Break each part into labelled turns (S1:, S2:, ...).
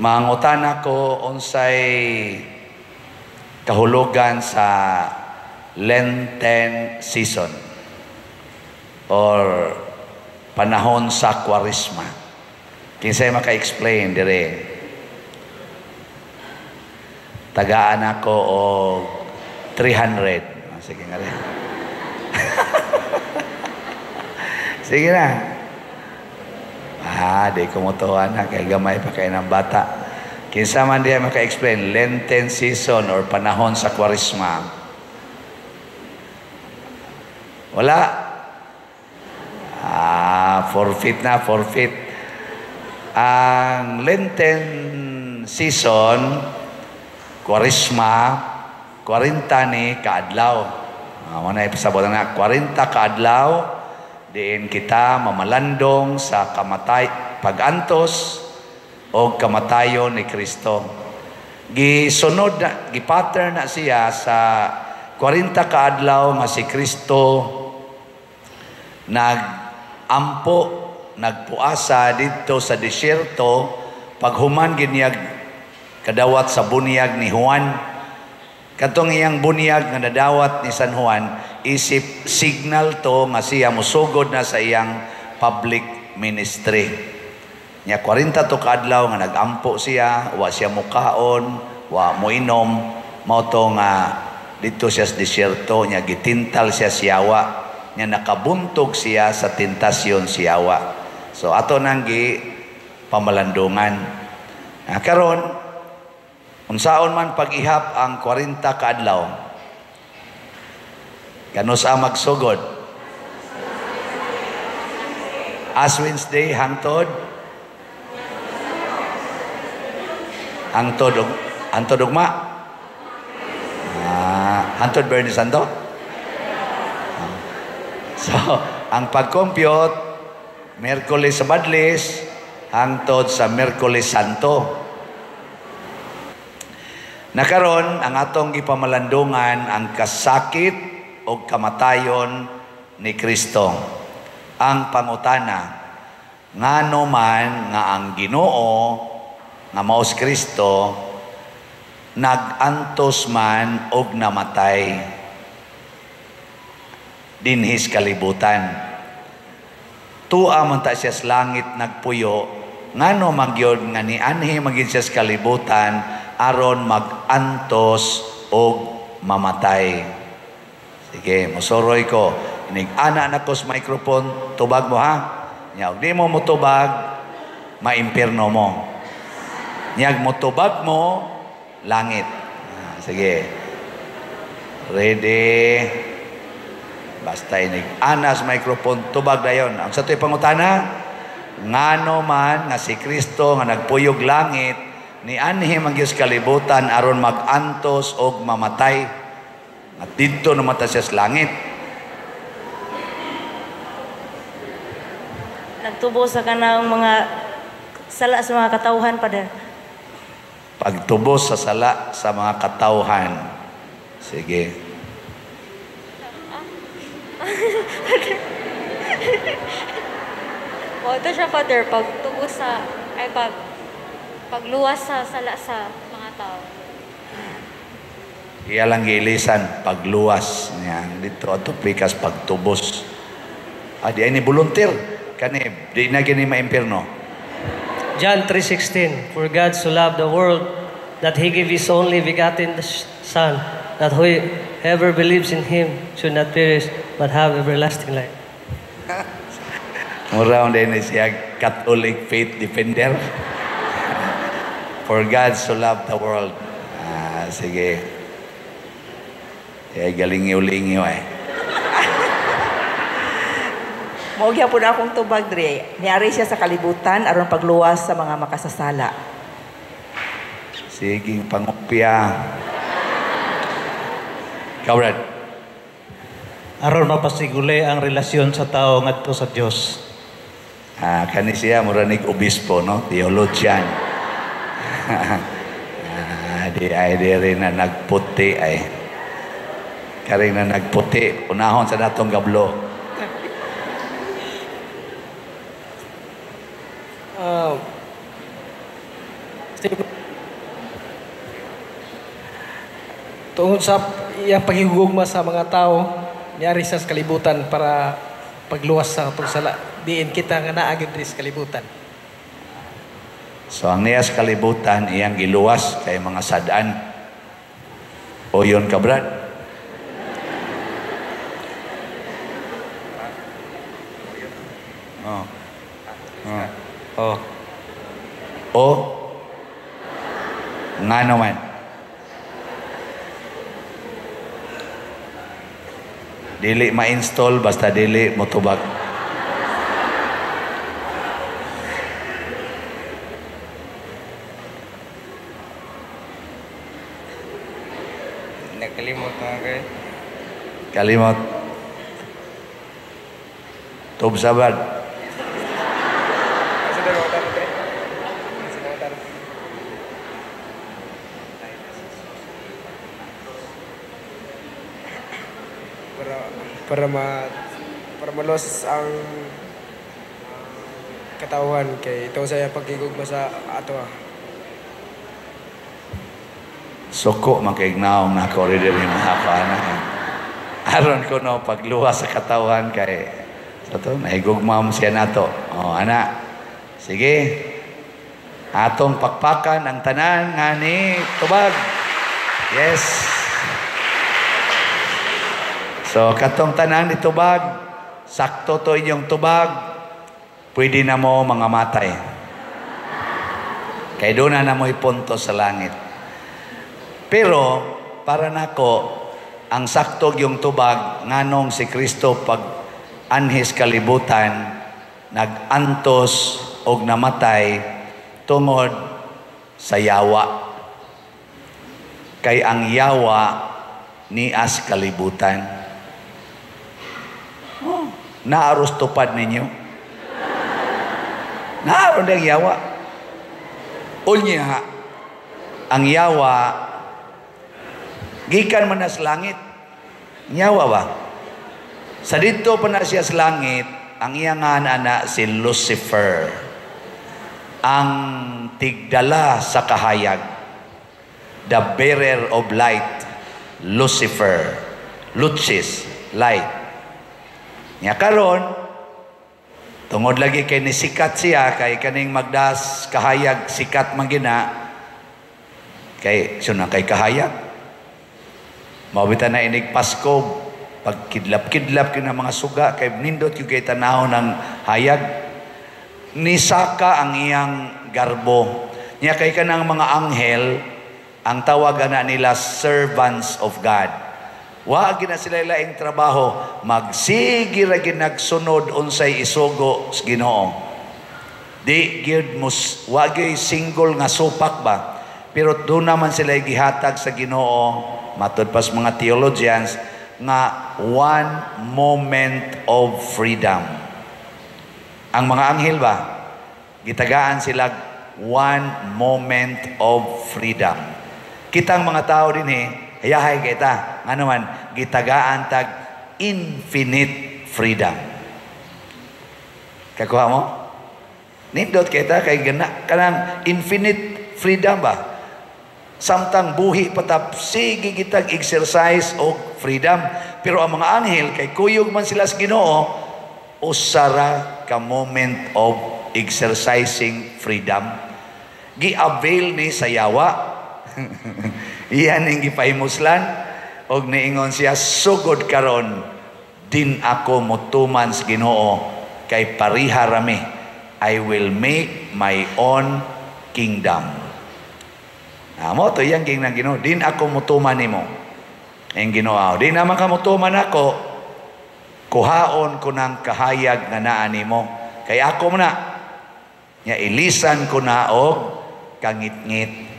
S1: Mangutana ko unsay kahulugan sa Lenten season or panahon sa Kwaresma. Kinsay maka-explain dire? Tagaan ako og 300. Ah, sige nga rin. Sige na. Ah, di ko motuwa na kay gamay pa kay ng bata. Kinsa man diha maka-explain Lenten season or panahon sa Kwaresma? Wala. Ah, forfeit na, forfeit. Ang Lenten season, Kwaresma, 40 ni kaadlaw. Ah, wala ipasabot na 40 kaadlaw, diin kita mamalandong sa kamatay, pagantos o kamatayon ni Kristo. Gisunod na, gipattern na siya sa 40 kaadlaw nga si Kristo nagampo, nagpuasa didto sa disyerto paghuman ginyag kadawat sa bunyag ni Juan. Katong iyang bunyag nga nadawat ni San Juan, isip signal to nga siya musugod na sa iyang public ministry. Nya 40 to kaadlaw nga nagampo siya, wa siya mukaon, wa moinom, mao to nga didto siya sa disyerto, nya gitintal siya siyawa, nya nakabuntog siya sa tentasyon siyawa. So ato nang gi pamalandungan. Ah, karon unsaon man pag-ihap ang 40 kaadlaw? Kanus-a magsugod? Ash Wednesday hangtod hangtod hangtod ugma. Ah, hangtod Biyernes Santo. Ah. So, ang pag-compute Miyerkules sa Badlis hangtod sa Miyerkules Santo. Nakaron ang atong gipamalandungan ang kasakit o kamatayon ni Kristo. Ang pangutana, ngano man nga ang Ginoo nga mao si Kristo nagantos man og namatay dinhis kalibutan. Tua man ta siya sa langit nagpuyo, ngano man gyud nga nianhi man gyud siya sa kalibutan aron magantos og mamatay. Sige, mosoroy ko. Inig-ana na ko sa microphone, tubag mo ha. Nya og di mo motubag, maimpierno mo. Nyag motubag mo, langit. Ah, sige. Ready? Basta inig-ana sa microphone, tubag dayon. Ang sa to'y pangutana, ngano man nga si Kristo nga nagpuyog langit, nianhi man gyud sa kalibutan aron magantos og mamatay. At didto namatay siya sa langit.
S2: Nagtubo sa kanang mga sala sa mga katawhan, Father.
S1: Pagtubos sa sala sa mga katawhan. Sige.
S3: O, ito siya, Father, pagtubos sa, ay pagluwas sa sala sa mga tao.
S1: Iya lang giilisan, pagluwas niya. Dito ato pikas, pagtubos. Ah, di ay ni volunteer. Kani, di na gini maimpirno.
S4: John 3:16, for God so loved the world that He gave His only begotten Son, that whoever believes in Him should not perish, but have everlasting life.
S1: Mura din ni siya Catholic faith defender. For God so loved the world. Ah, sige. Eh, galingiw-lingiw eh.
S5: Mao gyapon akong tubag dre. Niari siya sa kalibutan aron pagluwas sa mga makasasala.
S1: Sige, pangupya. Ikaw, Brad.
S6: Aron mapasiguli ang relasyon sa tao ngadto sa Dios.
S1: Ah, kani siya mura nig obispo, no? Theologian. Ah, di ay di rin na nagputi ay. Karing na nagputi, unahon sa datong gablo.
S7: Tungod sa iyang paghigugma sa mga tao, niari sa kalibutan para pagluwas sa atong sala. Diin kita nga naa gyud diri sa kalibutan.
S1: So ang niya sa kalibutan, iyang giluwas kay mga sad-an. O yun ka, Brad? Oh. Oh.
S8: Oh.
S1: O? Nga naman. Dili ma-install, basta dili motubag.
S8: Nakalimot na kay.
S1: Kalimot. Tub sabad.
S8: Para malos ang katawhan kay ito sa iyang pagkigugma sa ato.
S1: Suko man kay gnaong nako ri diri mga kaana. Aron ko no pagluwas sa katawhan kay sa to nahigugma mo siya nato. Oh ana. Sige. Atong pakpakan ang tanan nga ni tubag. Yes. So katong tanan ni tubag, sakto to inyong tubag, pwede na mo mga matay. Kay doon na mo'y punto sa langit. Pero para nako ang sakto yung tubag nganong si Kristo pag anhis kalibutan nagantos og namatay tungod sa yawa. Kay ang yawa nias kalibutan. Oh, naaros tupad ninyo. Naaron ang yawa. Unya, ang yawa gikan man na sa langit. Yawa ba? Sa dito pa na siya sa langit, ang iyang anak si Lucifer, ang tigdala sa kahayag, the bearer of light, Lucifer, Lucis, light. Nya karon, tungod lagi kay nisikat siya, kay kaning magdas kahayag, sikat man gina, kay suna kay kahayag. Mawita na inig Pasko, pagkidlap-kidlap kina mga suga, kay nindot yung kay tanaw ng hayag. Nisaka ang iyang garbo. Nya kay kanang mga anghel, ang tawagan na nila servants of God. Wa gina sila laing trabaho, magsige ra ginagsunod unsay isugo sa Ginoo. Di gyud mus wa gyud single nga supak ba, pero doon naman sila gihatag sa Ginoo, matud pas mga theologians nga one moment of freedom. Ang mga anghel ba, gitagaan sila one moment of freedom. Kitang mga tao din hayahay kita, nga naman, gitagaan tag infinite freedom. Kakuha mo? Nindot kita kay gana kanang infinite freedom ba? Samtang buhi patap, sige kitang exercise og freedom. Pero ang mga anghel, kay kuyog man sila sa Ginoo, usara ka moment of exercising freedom. Gi-avail ni sa yawa. Iyan ang gipahimuslan og niingon siya, sugod karon din ako motuman sa Ginoo kay pariha rami. I will make my own kingdom. Amo to iyang king ng Ginoo, din ako motuman nimo. Ang Ginoo, di naman ka motuman ako, kuhaon ko ng kahayag nga naa nimo. Kay ako man na, nya ilisan ko na og kangitngit.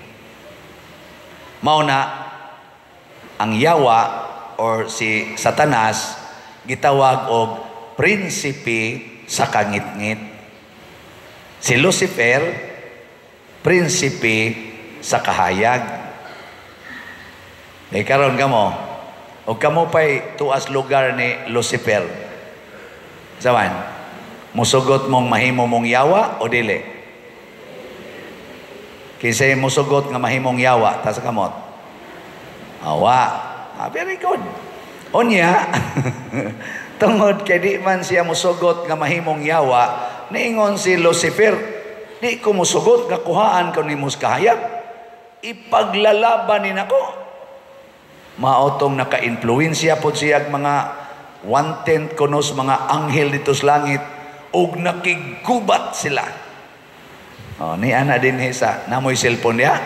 S1: Mao na ang yawa or si Satanas gitawag og prinsipe sa kangitngit. Si Lucifer, prinsipe sa kahayag. May karon kamo, o kamo pa'y tuas lugar ni Lucifer. Saman, musugot mong mahimo mong yawa o dili? Kinsay musugot nga mahimong yawa, taas kamot. Awa. Ah, very good. Unya, tungod kay di man siya musugot nga mahimong yawa, niingon si Lucifer, di ko musugot nga kuhaan ko nimo kahayag. Ipaglalaban ni nako. Maotong naka-influensya pod siya mga 1/10 kunos mga anghel dito sa langit ug nakiggubat sila. Oh, ni ana din sa namoy cellphone niya.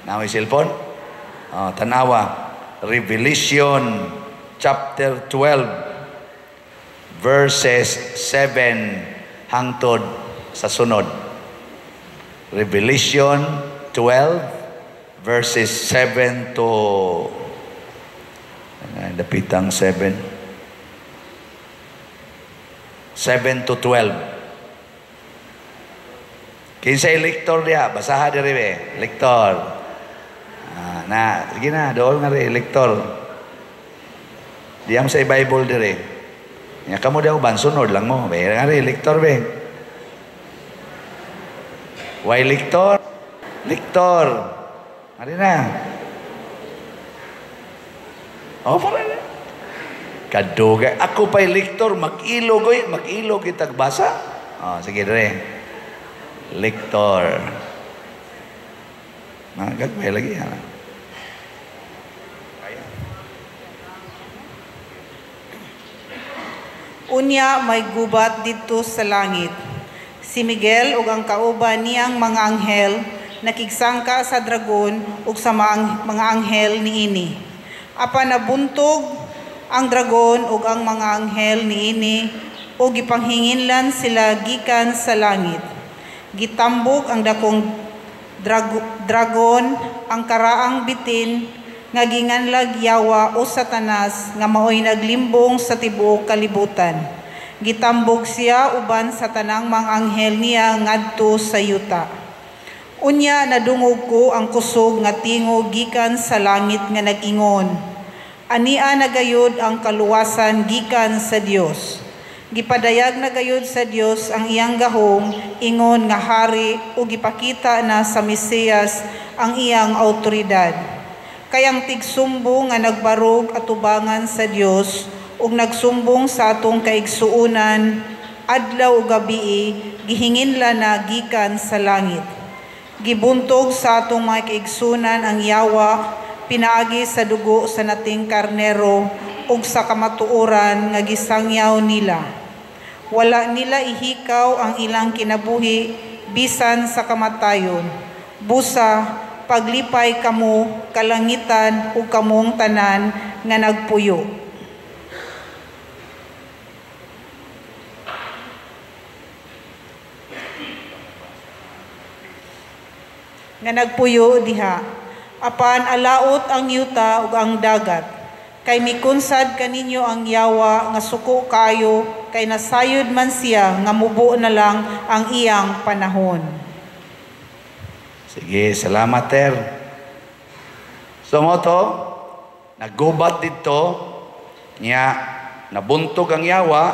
S1: Namoy cellphone? Oh, tanawa. Revelation chapter 12 verses 7 hangtod sa sunod. Revelation 12 verses 7 to dapitang 7. 7 to 12. Kinsay lektor diha, basaha diri be, lektor. Ah, na, sige na, dool nga ri, lektor. Diyam sa Bible diri. Nya kamo daw ban sunod lang mo. Be nga ri, lektor be. Why lektor? Lektor. Ari na. Oh, para na. Kadugay. Ako pa'y lektor, mag-ilog oy, mag-ilog kitag basa. Oh, sige diri. Lektor. Na, gagmay lagi ha.
S9: Unya may gubat didto sa langit. Si Miguel ug ang kauban niyang mga anghel nakigsangka sa dragon ug sa mga anghel niini. Apan nabuntog ang dragon ug ang mga anghel niini ug gipanghinginlan sila gikan sa langit. Gitambog ang dakong dragon ang karaang bitin nga ginganlag yawa o Satanas nga maoy naglimbong sa tibuok kalibutan. Gitambog siya uban sa tanang mga anghel niya ngadto sa yuta. Unya nadungog ko ang kusog nga tingog gikan sa langit nga nag-ingon, Ania na gayud ang kaluwasan gikan sa Dios. Gipadayag na gayud sa Dios ang iyang gahom ingon nga hari ug gipakita na sa Mesiyas ang iyang autoridad. Kayang tigsumbong nga nagbarog atubangan sa Dios ug nagsumbong sa atong kaigsuonan adlaw ug gabii gihinginla na gikan sa langit. Gibuntog sa atong mga kaigsuonan ang yawa pinaagi sa dugo sa nating karnero ug sa kamatuoran nga gisangyaw nila. Wala nila ihikaw ang ilang kinabuhi bisan sa kamatayon. Busa paglipay kamo kalangitan ug kamong tanan nga nagpuyo. Nga nagpuyo diha. Apan alaot ang yuta ug ang dagat. Kay mikunsad kaninyo ang yawa nga suko kayo, kay nasayod man siya nga mubo na lang ang iyang panahon.
S1: Sige, salamat, Ter. So mo to, naggubat dito, niya nabuntog ang yawa,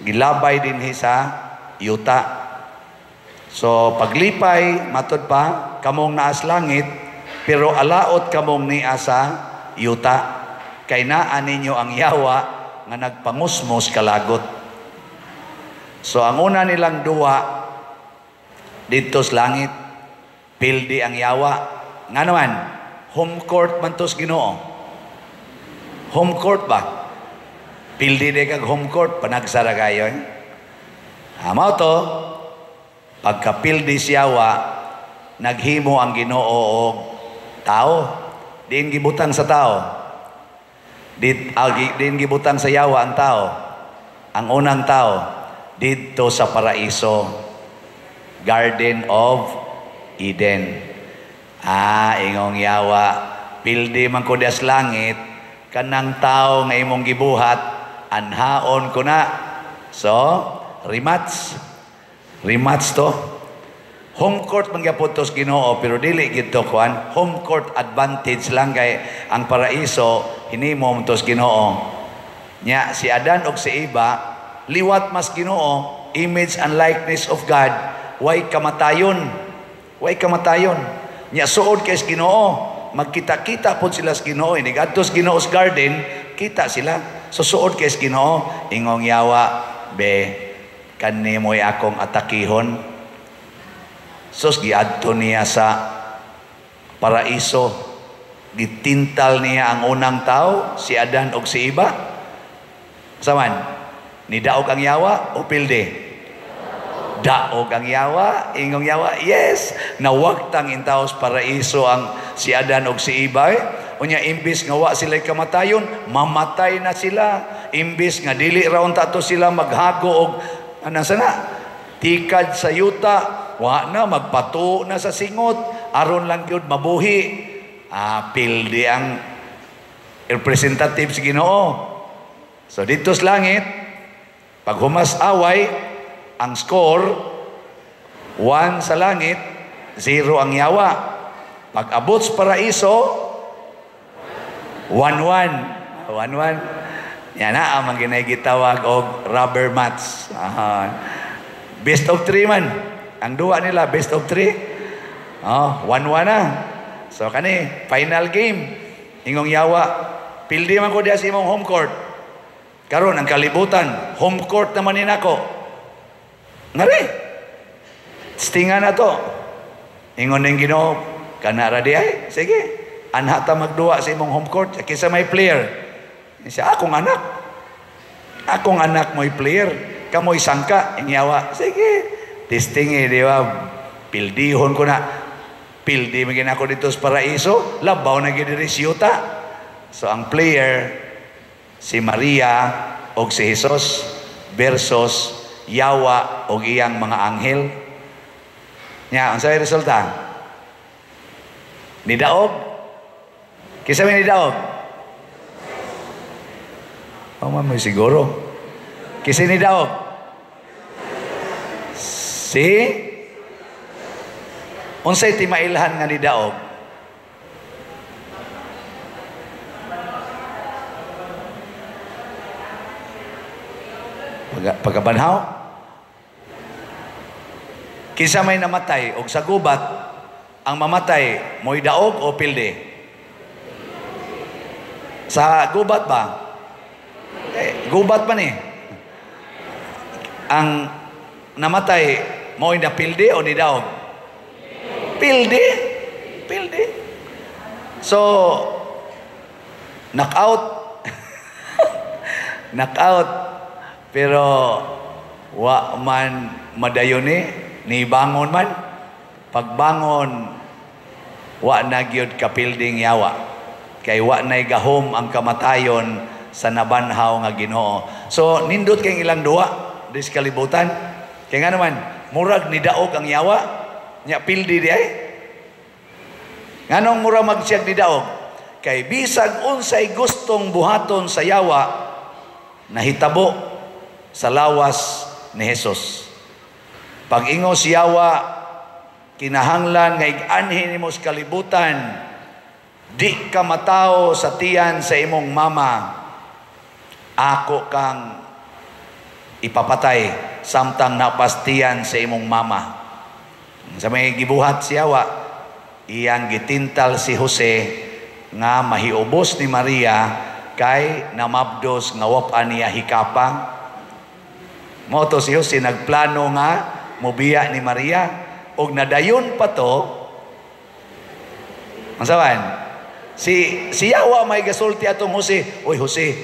S1: gilabay dinhi sa yuta. So paglipay, matod pa, kamong naas langit, pero alaot kamong niya sa yuta. Kay naa ninyo ang yawa nga nagpangusmos kalagot. So ang una nilang duwa dito sa langit, pildi ang yawa. Nga naman, home court man to's Ginoo. Home court ba? Pildi di kag home court, panagsara kayo. Eh? Mao to, pagkapildi siyawa, naghimo ang Ginoo og tao. Diin gibutang sa tao. Diin gibutang sa yawa ang tao. Ang unang tao, didto sa paraiso, Garden of Eden. Ah, ingong yawa, pildi man ko das langit, kanang tao nga imong gibuhat, anhaon ko na. So, rematch. Rematch to. Home court man gyapon tos Ginoo, pero dili gid to kuan, home court advantage lang kay ang paraiso hinimo man tos Ginoo. Nya si Adan og si Eva liwat mas Ginoo, image and likeness of God, way kamatayon. Way kamatayon. Nya suod kay sa Ginoo, magkita-kita pod sila sa Ginoo. Inig adto sa Ginoo sa garden, kita sila. So suod kay sa Ginoo, ingong yawa, be kani mo'y akong atakihon. Sus, giadto niya sa paraiso. Gitintal niya ang unang tao, si Adan og si Eva. Saman, nidaog ang yawa o pilde? Daog ang yawa, ingong yawa, yes, nawagtang intaos paraiso ang si Adan og si Eva. Eh. Unya imbis nga wa sila kamatayon, mamatay na sila. Imbis nga dili ra unta to sila maghago og ano sana, tikad sa yuta, wa na magpatuo na sa singot, aron lang gyud mabuhi. Ah, pildi ang representative sa Ginoo. So dito sa langit, pag humas away, ang score 1 sa langit, 0 ang yawa. Pag abot sa paraiso, 1-1. 1-1. Yan na ang mga gitawag og rubber match. Best of 3 man. Ang duwa nila, best of 3. Oh, 1-1 na. So kani, final game. Ingong yawa, pildi man ko diya sa imong home court. Karon ang kalibutan, home court naman ni nako. Ngari. Stinga na to. Ingon ning Ginoo, kana ra di ay. Sige. Anha ta magduwa sa imong home court kinsa may player. Siya, akong anak. Akong anak mo'y player. Kamoy sangka, ingyawa. Sige. Testing eh, di ba? Pildihon ko na. Pildi man ako dito sa paraiso, labaw na gid diri sa. So ang player si Maria og si Jesus versus yawa og iyang mga anghel. Nya, unsay resulta? Nidaog. Kinsa may nidaog? Oh, man, may siguro. Kinsa nidaog? Si unsay timailhan nga nidaog? Pagkabanhaw? Kinsa may namatay og sa gubat, ang mamatay mo'y daog o pildi? Sa gubat ba? Eh, gubat man eh. Ang namatay mo'y napildi o nidaog? Pildi. Pildi. So, knockout. Knockout. Pero, wa man madayon eh. Ni bangon man. Pagbangon, wa na gyud kapilding yawa. Kay wa na'y gahom ang kamatayon sa nabanhaw nga Ginoo. So, nindot kay ilang duwa dis kalibutan. Kay nga naman, murag nidaog ang yawa. Nya pildi di ay. Nganong mura magsiyag nidaog? Kay bisag unsay gustong buhaton sa yawa, nahitabo sa lawas ni Jesus. Pag ingon si yawa, kinahanglan nga ig-anhin nimo sa kalibutan, di ka matawo sa tiyan sa imong mama, ako kang ipapatay samtang napastiyan sa imong mama. Sa may gibuhat si yawa, iyang gitintal si Jose nga mahiubos ni Maria kay namabdos nga wap-an niya hikapa. Mo to si Jose nagplano nga mobiya ni Maria og nadayon pa to. Unsa? Si yawa may gasulti atong Jose, "Oy Jose,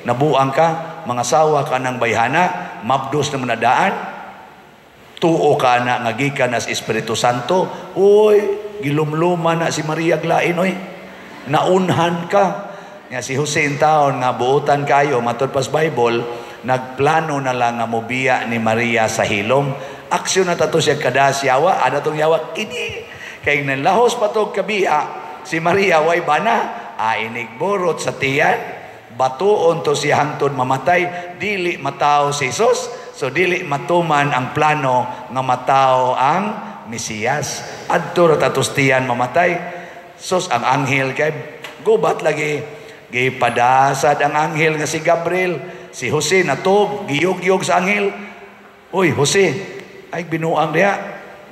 S1: nabuang ka, mga sawa ka ng bayhana, mabdos na manadaan, tuo ka na nga gikan na sa Espiritu Santo. Uy, gilumluma na si Maria glain oy. Naunhan ka." Nga si Jose in taon nga buotan kayo matud pas Bible, nagplano na lang nga mobiya ni Maria sa hilom. Aksyon na tato siya kada siyawa, ada tong yawa kini. Kay nanlahos pa to kabiya, si Maria way bana, ainig borot sa tiyan, batuon to siya hangtod mamatay, dili matao si Jesus. So dili matuman ang plano nga matao ang Mesiyas. Adto ra tatos tiyan mamatay. Sos ang anghel kay gubat lagi gipadasad ang anghel nga si Gabriel, si Jose natog giyog-yog sa anghel. Uy Jose, ay binuang diha.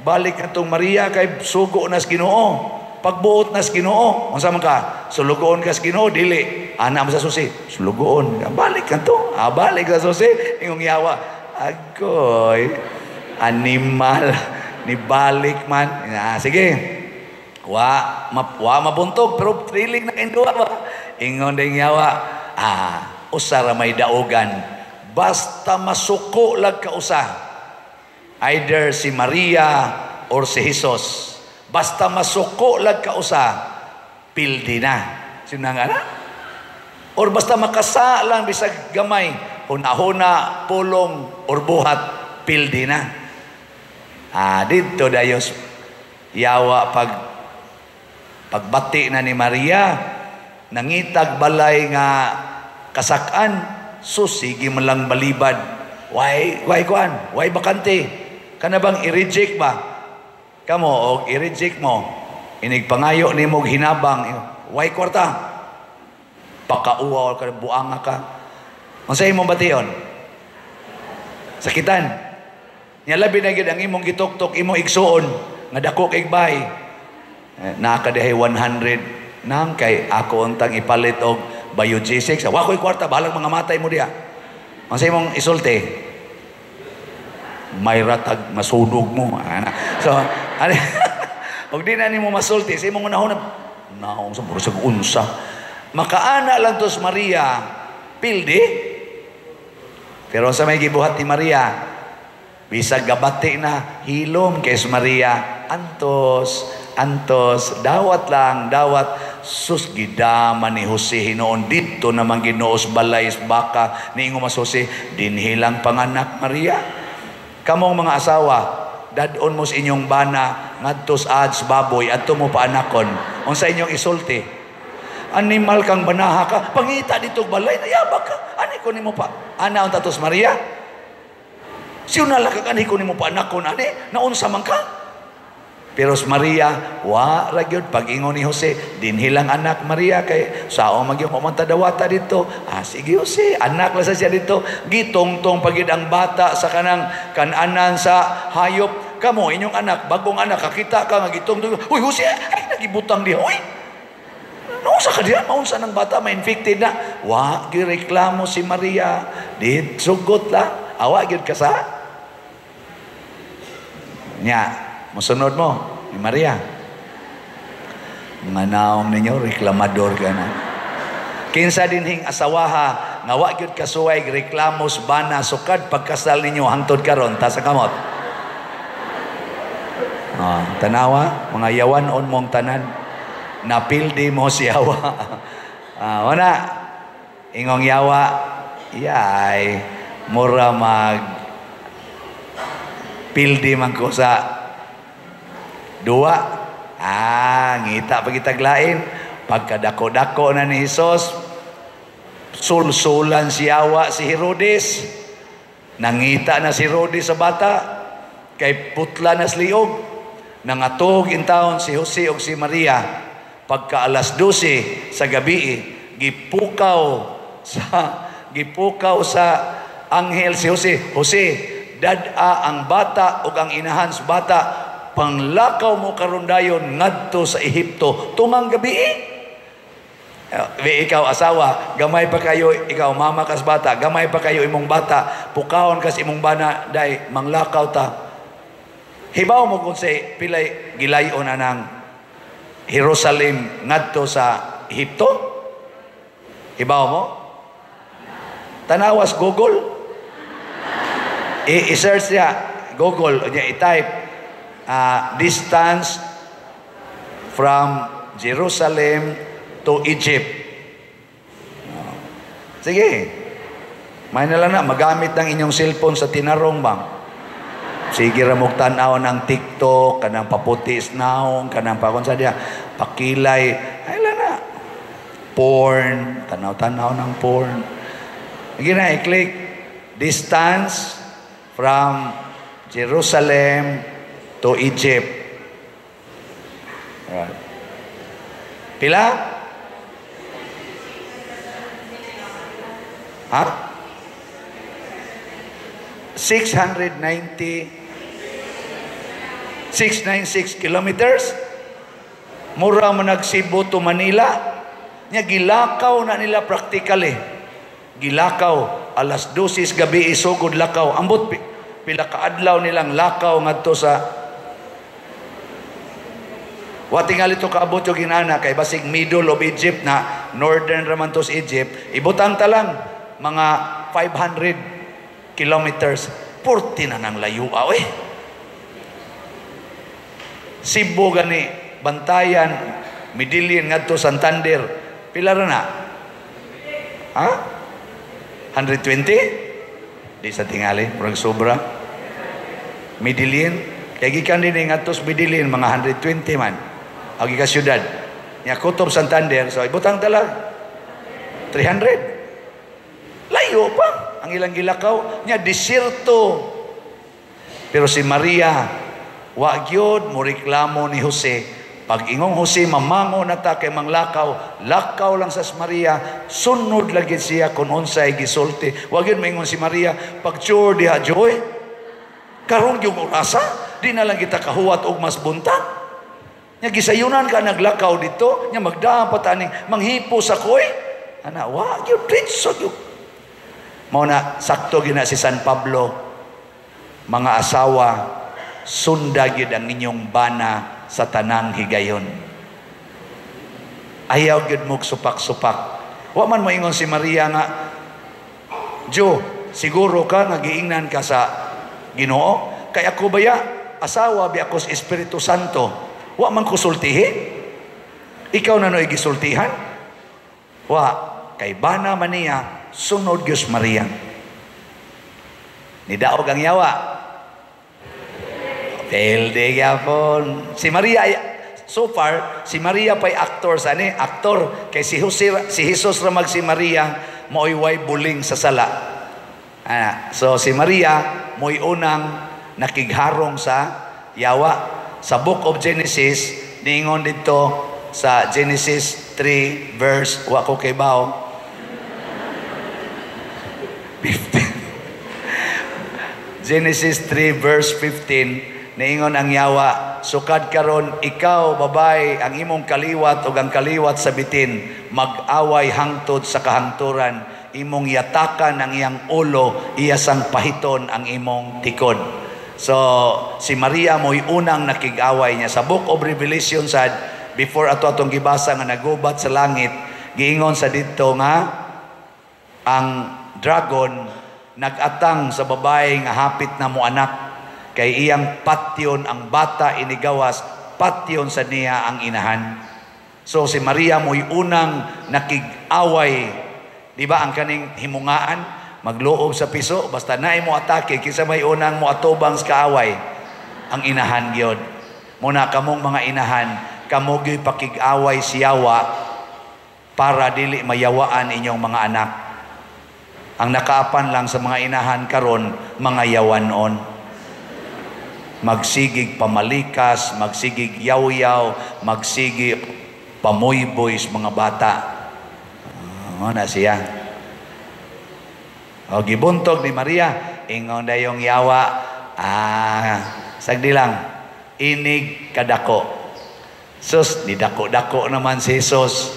S1: Balik atong Maria kay sugo na sa Ginoo. Pagbuot na sa Ginoo. Unsa man ka? Sulugoon ka sa Ginoo dili. Ana mo sa susi. Sulugoon. Balik ka to. Ah, balik sa susi. Ingong yawa. Agoy. Animal ni balik man. Ah, sige. Wa mabuntog pero thrilling na kayong duwa ba? Ingon ding yawa. Ah, usa ra may daugan. Basta masuko lag ka usa. Either si Maria or si Jesus. Basta masuko lag ka usa, pildi na. Sino nga na? Or basta makasa lang bisag gamay, huna-huna, pulong, or buhat, pildi na. Ah, dito dayos yawa pagbati na ni Maria, nangitag balay nga kasakan, susigi man lang balibad. Why kuan? Why bakante? Kana bang i-reject ba? Kamo og i-reject mo, inigpangayo nimo og hinabang, why kwarta? Pakauwaw ka, buanga ka. Unsa imong bation? Sakitan. Nya labi na gyud ang imong gituktok, imong igsuon nga dako kay bahay. Naa ka dihay 100 nang kay ako untang ipalit og biogesic. Wa ko'y kwarta, bahalang mga matay mo diha. Unsa imong isulti? May ratag masunog mo. So, og di na nimo masulti sa imong unahon, naong sa murag unsa. Makaana lang tos Maria, pildi. Pero sa may gibuhat ni Maria, bisag gabati na hilom kay Maria, antos, antos, dawat lang, dawat. Sus gidama ni Jose hinoon dito naman Ginoos balay baka niingon mas Jose dinhilang panganak Maria. Kamong mga asawa, dadon mo sa inyong bana ngadto sa ads baboy adto mo paanakon. Unsa inyong isulti? Animal kang banaha ka, pangita dito balay nayabak ka. Ani ko nimo pa ana unta tos Maria? Siuna lang ka ani ko nimo paanakon ani naunsa man ka? Pero si Maria, wa ra gyud pag-ingon ni Jose, dinhilang anak Maria kay sao magyud mo dawata dito. Ah, sige Jose, anak lang sa siya dito. Gitongtong pagid ang bata sa kanang kananan sa hayop. Kamo inyong anak, bagong anak, kakita ka nga gitongtong. Uy Jose, ay nagibutang diha. Uy. Naunsa ka diha, maunsa ng bata, ma-infected na. Wa gireklamo si Maria. Di sugot la, awa gyud ka sa. Nya, musunod mo ni Maria. Mga naong ninyo, reklamador ka na. Kinsa dinhing asawaha, nga wa gyud kasuway reklamos bana sukad pagkasal ninyo hangtod karon ta sa kamot. Ah, tanawa, mga yawan on mong tanan. Napildi mo si yawa. Ah, wala. Ingong yawa, yay, mura mag pildi man ko sa duwa. Ah, ngita pagitaglain. Pagkadako-dako na ni Hesus, sulsulan si yawa si Herodes. Nangita na si Herodes sa bata, kay putla na sliog. Nangatog in taon si Jose ug si Maria. Pagka alas 12 sa gabi, gipukaw sa anghel si Jose. Jose, dad-a ang bata ug ang inahan sa bata, panglakaw mo karon dayon ngadto sa Ehipto tumang gabi. Ikaw asawa, gamay pa kayo, ikaw mama kas bata, gamay pa kayo imong bata, pukawon kas imong bana, day manglakaw ta. Hibaw mo kung say pilay gilayon anang Jerusalem ngadto sa Ehipto? Hibaw mo? Tanawas Google. I-search niya Google, niya i-type distance from Jerusalem to Egypt. Sige. May na lang na magamit ng inyong cellphone sa tinarong bang. Sige ra mog tan-aw ng TikTok, kanang paputis naong, kanang pakon sa diya, pakilay, ay lang na. Porn, tanaw-tanaw ng porn. Sige na, i-click distance from Jerusalem to Egypt. Alright. Pila? Ha? 690 696 kilometers. Mura man nag Cebu to Manila. Nya gilakaw na nila practically. Gilakaw alas 12 gabi isugod lakaw. Ambot pila ka adlaw nilang lakaw ngadto sa. Wa tingali to kaabot yung ginana kay basig middle of Egypt na, northern raman to sa Egypt. Ibutang ta lang mga 500 kilometers. 40 na nang layo eh. Cebu gani, Bantayan, Medellin ngadto Santander. Pila ra na? Ha? 120? Di sa tingali, murag sobra. Medellin, kay gikan din ngadto sa Medellin mga 120 man. Agi ka syudad. Nya kutob Santander, so ibutang tala 300. Layo pa ang ilang gilakaw, nya desierto. Pero si Maria wa gyud mo reklamo ni Jose. Pag ingong Jose, mamango na ta kay manglakaw, lakaw lang sa Maria, sunod lagi siya kung unsay gisulti. Wa gyud moingon si Maria, pag-sure diha joy. Karon gyud orasa, di na lang kita kahuwat og mas buntag. Nya gisayunan ka naglakaw dito, nya magdapat aning manghipo sa koy. Ana wa gyud diretso gyud. Mao na sakto gyud na si San Pablo, mga asawa, sunda gyud ang inyong bana sa tanang higayon. Ayaw gyud mo supak-supak. Wa man moingon si Maria nga, Jo, siguro ka nga giingnan ka sa Ginoo? Kay ako baya, asawa bi ako sa Espiritu Santo. Wa man ko sultihi? Ikaw na no'y gisultihan? Wa, kay bana man niya, sunod gyud Maria. Nidaog ang yawa. Pelde gyapon. Si Maria, so far, si Maria pa'y actor sa ani, actor. Kay si Jose, si Jesus ramag si Maria, mo'y way buling sa sala. So si Maria, mo'y unang nakigharong sa yawa. Sa Book of Genesis, niingon dito sa Genesis 3 verse, wa ko kay bao, 15. Genesis 3 verse 15, niingon ang yawa, sukad karon ikaw babay ang imong kaliwat ug ang kaliwat sa bitin mag-away hangtod sa kahangturan, imong yatakan ang iyang ulo, iya sang pahiton ang imong tikod. So si Maria mo'y unang nakig-away niya. Sa Book of Revelation sad, before ato atong gibasa nga nagubat sa langit, giingon sa didto nga ang dragon nagatang sa babae nga hapit na mo anak, kay iyang patyon ang bata inigawas, patyon sa niya ang inahan. So si Maria mo'y unang nakig-away. Di ba ang kaning himungaan magluob sa piso, basta naay mo atake, kinsa may unang mo atubang sa kaaway? Ang inahan gyud. Muna kamong mga inahan, kamo gyud pakig-away siyawa para dili mayawaan inyong mga anak. Ang nakaapan lang sa mga inahan karon, mga yawanon. Magsigig pamalikas, magsigig yaw-yaw, magsigig pamuyboy sa mga bata. Na siya. O gibuntog ni Maria, ingon dayong yawa, sagdi lang, inig kadako. Sus, nidako-dako naman si Jesus.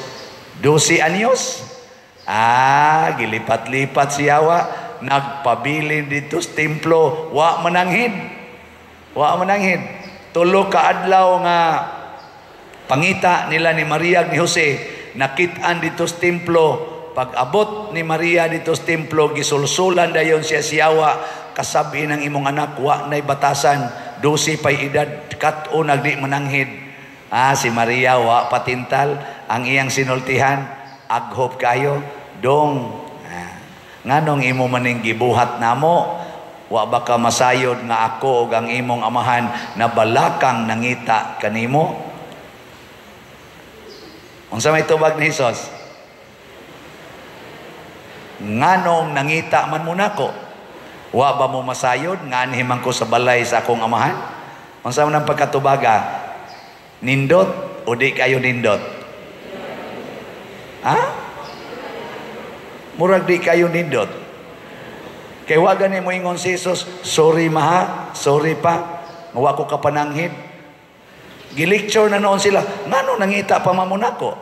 S1: 12 anyos. Gilipat-lipat si yawa, nagpabilin dito sa templo, wa mananghid. Wa mananghid. Tulo ka adlaw nga pangita nila ni Maria ni Jose, nakit-an dito sa templo. Pag-abot ni Maria dito sa templo, gisulsulan dayon siya siyawa, kasabi ng imong anak, wa na'y batasan, 12 pa'y edad, kat-o nagdi mananghid. Si Maria wa patintal, ang iyang sinultihan, aghop kayo, dong. Nganong imo maning gibuhat namo? Wa ba ka masayod nga ako ug ang imong amahan na balakang nangita kanimo? Unsa may tubag ni Hesus? Nganong nangita man mo nako? Wa ba mo masayod nga anhi man ko sa balay sa akong amahan? Unsa man ang pagkatubaga? Nindot o di kayo nindot? Ha? Murag di kayo nindot. Kay wa gani mo ingon si Jesus, sorry maha, sorry pa, wa ko kapananghid. Gilecture na noon sila, ngano nangita pa man mo nako?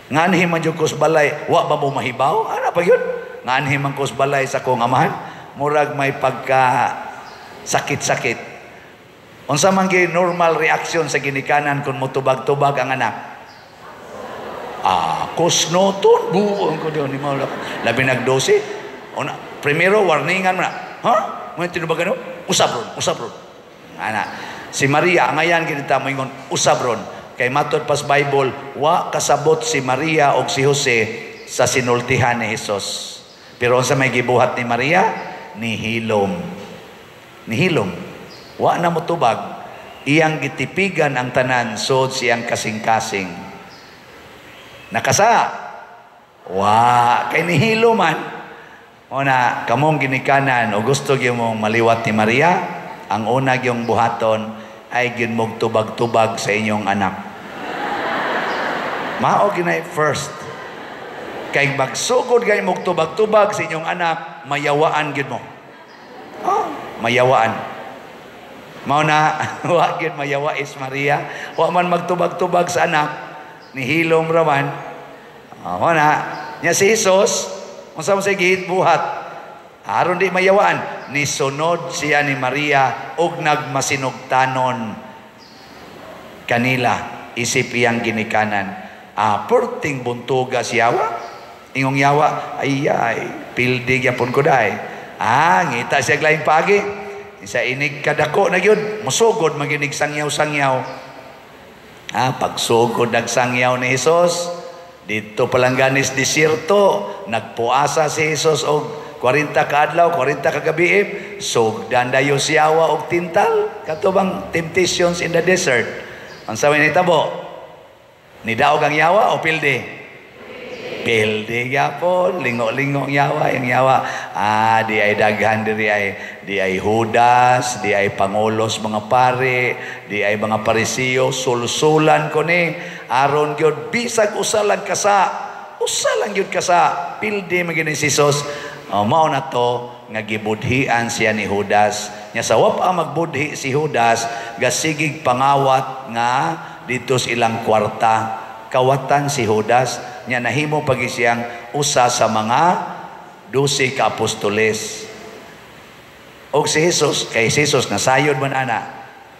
S1: Nganhi man jud ko sa balay, wa ba mo mahibaw? Ana pa gyud? Nganhi man ko sa balay sa akong amahan, murag may pagka sakit-sakit. Unsa man gyud normal reaction sa ginikanan kung motubag-tubag ang anak? Ah, kusnoton buong ko diyon ni mo. Labi nag-12. Una, primero warningan mo na. Ha? Mo tinubagan mo? Usab ron, usab ron. Ana, si Maria angayan gid ta moingon usab ron. Kay matod pas Bible, wa kasabot si Maria og si Jose sa sinultihan ni Jesus. Pero unsa may gibuhat ni Maria? Nihilom. Nihilom. Wa na motubag. Iyang gitipigan ang tanan sod siyang kasing-kasing. Nakasa. Wa kay nihilom man. O na kamong ginikanan o gusto gyud mong maliwat ni Maria, ang una gyung buhaton ay gyud mong tubag-tubag sa inyong anak. Mao ginay first. Kay magsugod gay mong tubag-tubag sa inyong anak, mayawaan gyud mo. Oh, mayawaan. Mao na wa gyud mayawa is Maria, wa man magtubag-tubag sa anak, nihilom ra man. Oh, mao na nya si Jesus, unsa man say gibuhat? Aron di mayawaan, nisunod siya ni Maria og nagmasinugtanon kanila isip iyang ginikanan. Ah, perting buntuga si yawa. Ingong yawa, ay ay, pildi gyapon ko dai. Ah, ngita siya laing paagi. Sa inig kadako na gyud, musugod maginig sangyaw-sangyaw. Ah, pagsugod nagsangyaw ni Jesus, dito palangganis desierto, nagpuasa si Jesus og 40 ka adlaw, 40 ka gabi, sugdan dayo siyawa og tintal, kato bang temptations in the desert. Ang sabi ni tabo, nidaog ang yawa o pildi? Pildi gyapon, lingo-lingo ang yawa, yung yawa. Ah, di ay daghan diri ay di ay Judas, di ay pangulos mga pare, di ay mga Parisiyo, sulsulan ko ni aron gyud bisag usa lang kasa, usa lang gyud kasa, pildi man gyud ni Jesus. Oh, mao na to nga gibudhian siya ni Judas. Nya sa wapa magbudhi si Judas, gasigig pangawat nga dito sa ilang kwarta. Kawatan si Judas, nya nahimo pagi siyang usa sa mga 12 ka apostoles. Og si Jesus, kay si Jesus nasayod man ana,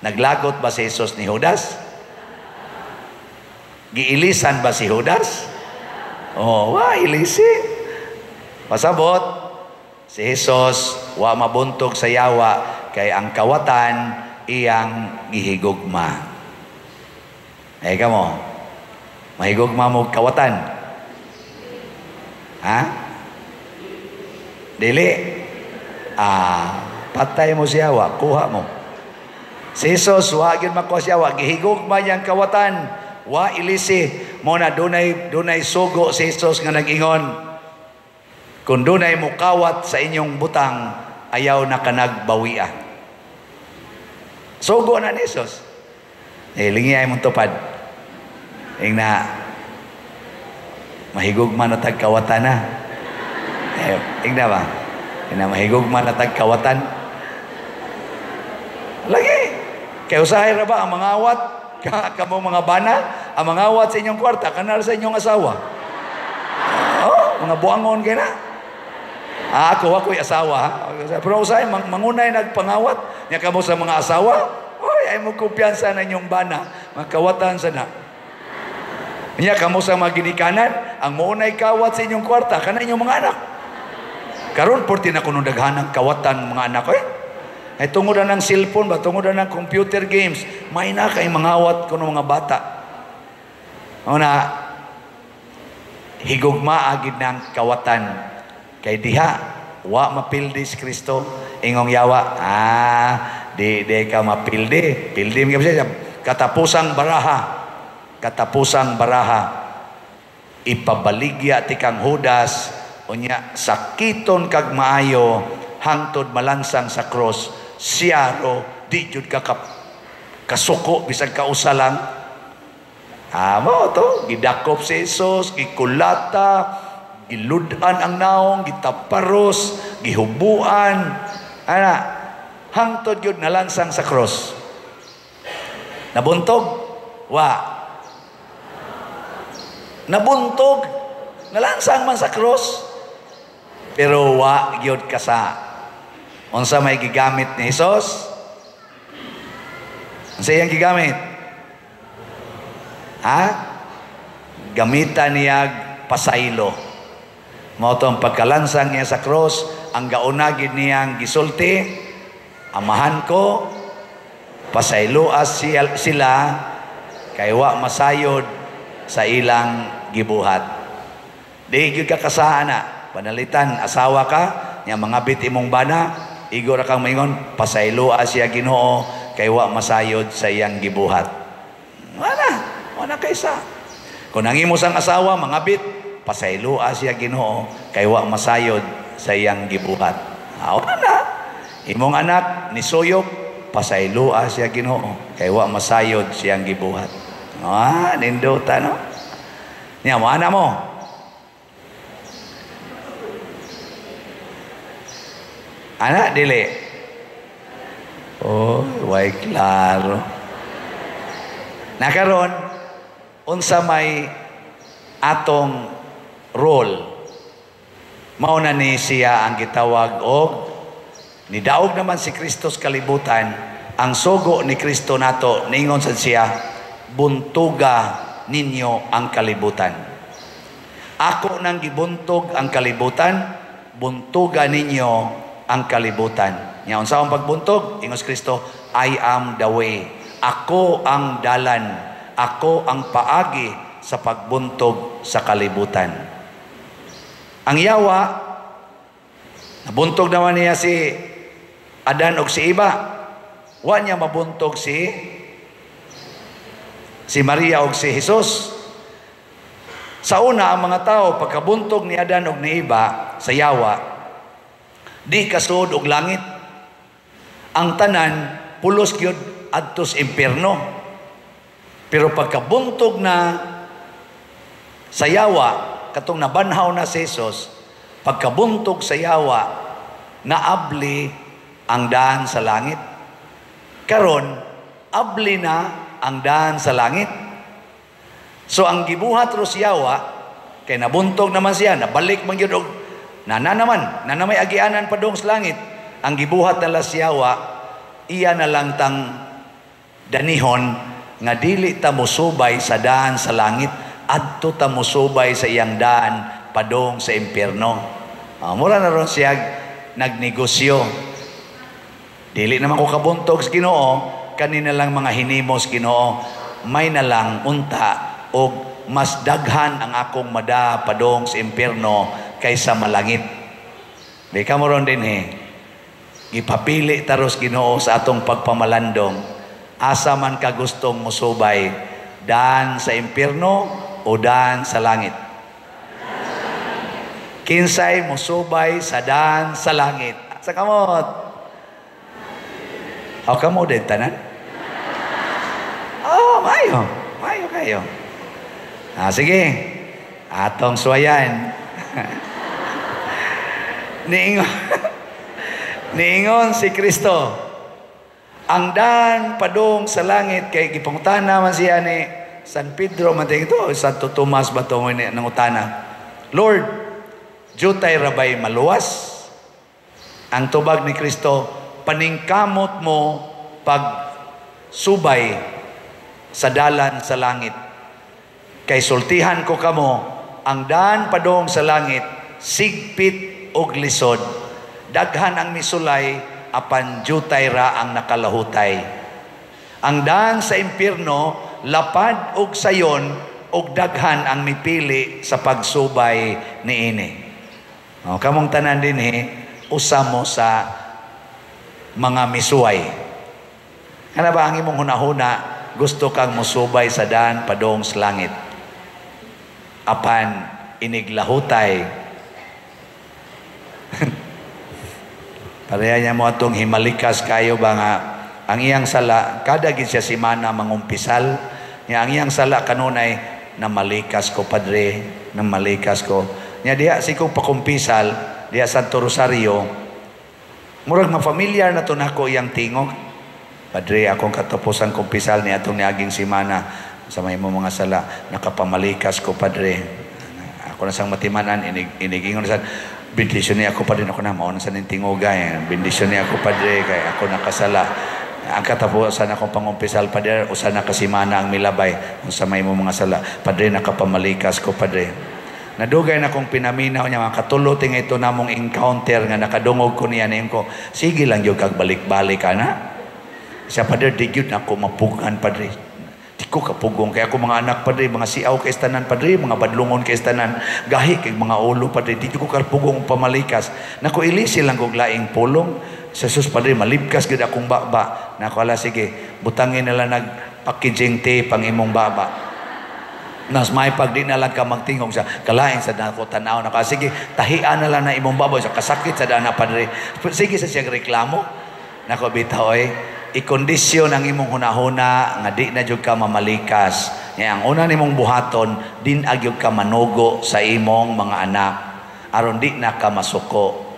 S1: naglagot ba si Jesus ni Judas? Giilisan ba si Judas? Oh, wa ilisi. Pasabot, si Jesus wa mabuntog sa yawa kay ang kawatan iyang gihigugma. Eh kamo, mahigugma mo kawatan? Ha? Dili? Ah, patay mo siya wa, kuha mo. Si Jesus wa gyud makuha siya wa, gihigugma niyang kawatan, wa ilisi. Mo na dunay sugo si Jesus nga nag-ingon, kung dunay mukawat sa inyong butang, ayaw na kanag bawia. Sugo na ni Jesus. Eh, lingi ay mong tupad. Ingna, mahigugma na tagkawatan na. Eh, ingna ba? Ingna, mahigugma na tagkawatan. Lagi. Kaya usahay ra ba ang mga awat? Kamo mga bana, ang mga awat sa inyong kwarta, kanal sa inyong asawa. Oh, mga buangon kaya na. Ah, ako, ako'y asawa. Ha? Pero usahay, mangunay nagpangawat. Nya kamo sa mga asawa, oy, ay mo kumpiyansa na inyong bana. Magkawatan sa na. Nya kamo sa mga ginikanan, ang muunay kawat sa inyong kwarta, kana inyong mga anak. Karon porti na kuno daghanang kawatan mga anak ko eh. Ay tungod na ng cellphone ba, tungod na ng computer games, may na kay mangawat kuno mga bata. Una, higugma agid ng kawatan. Kay diha, wa mapildi si Kristo. Ingong yawa, ah, di ka mapildi. Pildi mo siya. Katapusang baraha. Katapusang baraha. Ipabaligya ti kang Judas, unya sakiton kag maayo, hangtod malansang sa cross, siyaro, di jud ka kasuko, bisag kausa lang. Ah, mo to, gidakop si Jesus, gikulata, giludan ang naong, gitaparos, gihubuan, ana, hangtod gyud nalansang sa cross. Nabuntog? Wa. Nabuntog. Nalansang man sa cross. Pero wa gyud kasa. Unsa may gigamit ni Hesus? Unsa iyang gigamit? Ha? Gamitan niya pasaylo. Mao to ang pagkalansang niya sa cross, ang gauna gid niyang gisulti, "Amahan ko, pasayloa sila kay wa masayod sa ilang gibuhat." Di gyud ka kasaan na. Panalitan, asawa ka, nya mangabit imong bana, igo ra kang maingon, "Pasayloa siya, Ginoo, kay wa masayod sa iyang gibuhat." Wala, wala kaysa. Kung ang imo sang asawa mangabit, "Pasayloa siya, Ginoo, kay wa masayod sa iyang gibuhat." Ah, wala. Imong anak nisuyop, "Pasayloa siya, Ginoo, kay wa masayod siyang gibuhat." Ah, nindota no? Nya mo ana mo. Ana dili. Oh, way klaro. Nakaron unsa may atong role? Mao na ni siya ang gitawag og nidaog naman si Kristo sa kalibutan. Ang sugo ni Kristo nato ningon sad siya, "Buntuga ninyo ang kalibutan. Ako nang gibuntog ang kalibutan, buntuga ninyo ang kalibutan." Nya unsa ang pagbuntog? Ingon si Kristo, "I am the way." Ako ang dalan, ako ang paagi sa pagbuntog sa kalibutan. Ang yawa, nabuntog naman niya si Adan og si Eva. Wa niya mabuntog si Maria og si Jesus. Sa una, ang mga tao, pagkabuntog ni Adan og ni Eva sa yawa, di kasuod og langit. Ang tanan, pulos gyud adtos impierno. Pero pagkabuntog na sa yawa, katong nabanhaw na si Jesus, pagkabuntog sa yawa, naabli ang daan sa langit. Karon, abli na ang daan sa langit. So ang gibuhat ro sa yawa, kay nabuntog naman siya, nabalik man gyud og nana naman, nana may agianan padung sa langit. Ang gibuhat nala sa yawa, iya na lang tang danihon nga dili ta mosubay sa daan sa langit, adto ta mosubay sa iyang daan padung sa impierno. Mura na ron siya nagnegosyo. Dili naman ko kabuntog sa Ginoo, kanina lang mga hinimos Ginoo, may na lang unta og mas daghan ang akong mada padung sa impierno kaysa malangit. Di ka mo ron din eh. Gipapili taros Ginoo sa atong pagpamalandong. Asa man ka gustong musubay, daan sa impierno o daan sa langit? Kinsay musubay sa daan sa langit? Sa kamot. O kamo din tanan? Oh, mayo. Mayo kayo. Ah, sige. Atong suwayan. Niingon si Kristo, ang daan padung sa langit, kay gipangutana man siya ni San Pedro man ito, Santo Tomas ba ito nangutana, "Lord, jutay rabay maluwas?" Ang tubag ni Kristo, "Paningkamot mo pagsubay sa dalan sa langit. Kay sultihan ko kamo, ang daan padung sa langit, sigpit og lisod. Daghan ang misulay, apan jutay ra ang nakalahutay. Ang daan sa impierno, lapad og sayon, og daghan ang mipili sa pagsubay niini." O, kamong tanan dinhi, usa mo sa mga misuway. Kana ba ang imong hunahuna, gusto kang musubay sa daan padung sa langit? Apan iniglahutay. Pareha niya mo atong himalikas kayo ba nga ang iyang sala, kada gid siya simana mangumpisal, niya ang iyang sala kanunay, "Namalikas ko, padre, namalikas ko." Niya diha si ko pakumpisal, diha Santo Rosario, murag ma-familiar na to nako iyang tingog. Padre, akong katapusan kumpisal ni atong niaging simana sa may imong mga sala, nakapamalikas ko, Padre. Ako na sang matimanan, inigingon na sa bendisyon niya ako, Padre. Ako na, mauna sa ning tingugay. Bendisyon niya ako, Padre, kay ako nakasala. Ang katapusan akong pangumpisal, Padre, usa na kasimana ang milabay sa may imong mga sala. Padre, nakapamalikas ko, Padre. Nadugay na kong pinaminaw niya, mga katuluting ito namong encounter nga nakadungog ko niya niyon ko, sige lang yun kag balik-balik ka na. Siya, Padre, di yun ako mapugan, Padre. Di ko kapugong. Kaya ako mga anak, Padre, mga siaw kay tanan, Padre, mga badlungon kay tanan, gahi kay mga ulo, Padre, di ko kapugong pamalikas. Nako, ilisi lang kog laing pulong. Sa sus, Padre, malibkas gid akong baba. Nako, ala, sige, butangin nila nag-packaging tape ang imong baba. Nas may pag di na lang ka magtingog sa kalain sa dako tanaw na ka, sige, tahian na lang na imong baba sa kasakit sa dana, Padre. Sige sa siyang reklamo. Nako, bitaw oy, ikondisyon ang imong hunahuna nga di na jud ka mamalikas. Nga ang una nimong buhaton, din agyud ka manugo sa imong mga anak aron di na ka masuko.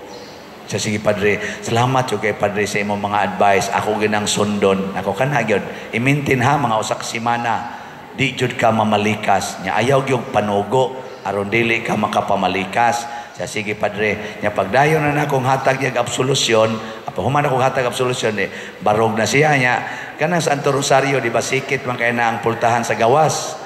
S1: Sa sige, Padre, salamat jud kay Padre sa imong mga advice. Ako ginang sundon. Nako kana gyud. I-maintain ha mga usa ka semana. Di jud ka mamalikas. Nya ayaw gyud panugo aron dili ka makapamalikas. Sa sige, Padre, nya pagdayon na nakong hatag niyag absolution, apa human akong hatag absolution eh, barog na siya nya. Kanang sa Santo Rosario, di ba sikit man kay na ang pultahan sa gawas.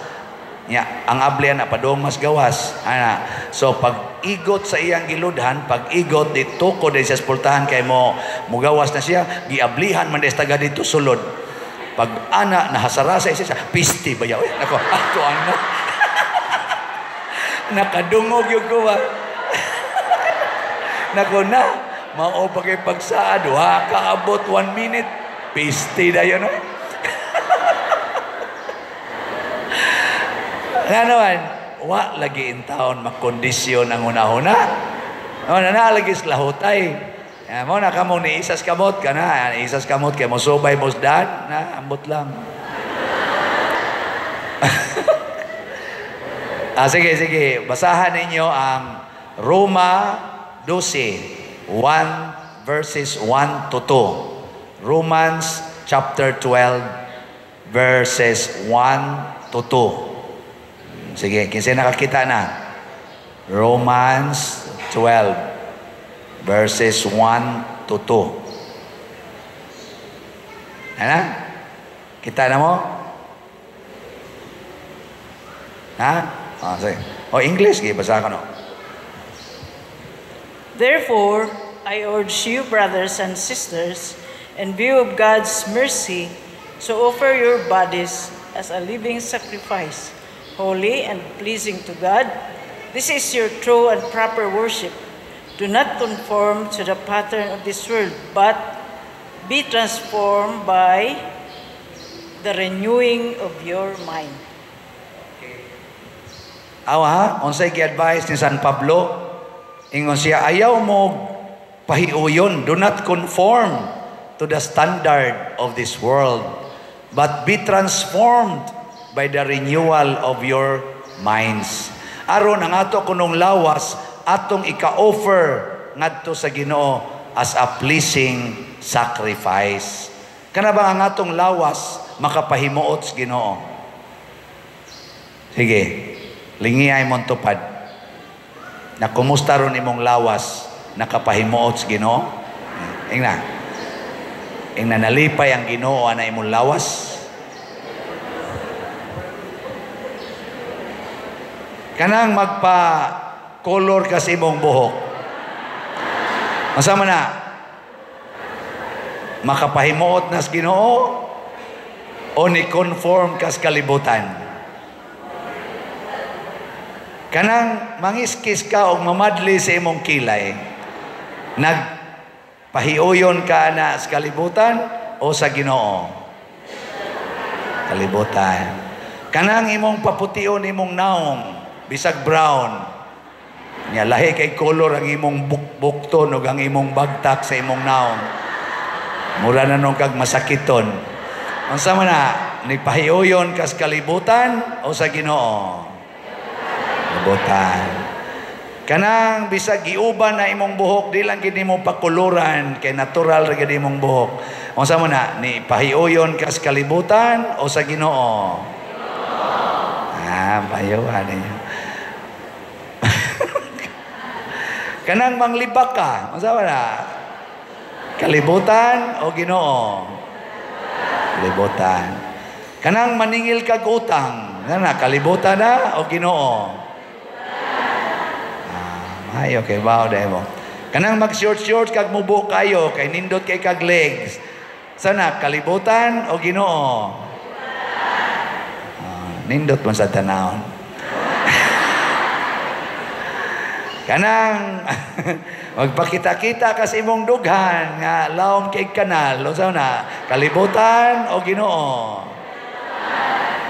S1: Nya ang abli ana padung mas gawas. Ana, so pag igot sa iyang giludhan, pag igot di tukod di siya sa pultahan kay mo mugawas na siya, giablihan man des taga dito sulod. Pag ana nahasarasa siya, pisti ba yaw? Nako, ato ana. Nakadungog yung ko ba? Nako na, mao pa kay pagsaad, wa kaabot 1 minute, pisti dayon oy. Nga naman, wa lagi in taon makondisyon ang una-una. O na na lagi sa lahutay. Mo na kamo ni isas kamot ka na, isas kamot kay mosubay mosdan, na ambot lang. Sige, sige, basahan ninyo ang Roma 12, 1 verses 1 to 2. Romans chapter 12 verses 1 to 2. Sige, kinsa nakakita na? Romans 12 verses 1 to 2. Ano? Kita na mo? Ha? Ah, sige. O, English, sige, basa ka no.
S10: Therefore, I urge you, brothers and sisters, in view of God's mercy, to offer your bodies as a living sacrifice, holy and pleasing to God. This is your true and proper worship. Do not conform to the pattern of this world, but be transformed by the renewing of your mind.
S1: Awa ha, unsay gi-advise ni San Pablo? Ingon siya, ayaw mo pahiuyon, do not conform to the standard of this world, but be transformed by the renewal of your minds. Aron ang ato kunong lawas, atong ika-offer ngadto sa Ginoo as a pleasing sacrifice. Kana ba ang atong lawas makapahimuot sa Ginoo? Sige, lingiay mong tupad. Na kumusta ron imong lawas nakapahimuot sa Ginoo? Ingna. Ingna nalipay ang Ginoo ana imong lawas. Kanang magpa-color ka sa imong buhok. Masama na? Makapahimuot na sa Ginoo o ni-conform ka sa kalibutan? Kanang mangiskis ka o mamadli sa imong kilay, nagpahiuyon ka na sa kalibutan o sa Ginoo? Kalibutan. Kanang imong papution imong naong, bisag brown, nya lahi kay color ang imong bukton ug ang imong bagtak sa imong naong. Mura na nung kag masakiton. Unsa man na, nagpahiuyon ka sa kalibutan o sa Ginoo? Kalibutan. Kanang bisag giuban na imong buhok, di lang gid nimo pakuluran kay natural ra gid imong buhok. Unsa mo na ni pahiuyon ka sa kalibutan o sa Ginoo? Ah, pahiuhan ninyo. Kanang manglibak ka, unsa man na? Kalibutan o Ginoo? Kalibutan. Kanang maningil kag utang, na kalibutan na o Ginoo? Ah, ay okay, wow dai mo. Kanang mag-short-short kag mubo kayo kay nindot kay kag legs. Sana kalibutan o Ginoo? Ah, nindot man sa tanawon. Kanang magpakita-kita ka sa imong dughan nga laom kay kanal, unsa na kalibutan o Ginoo?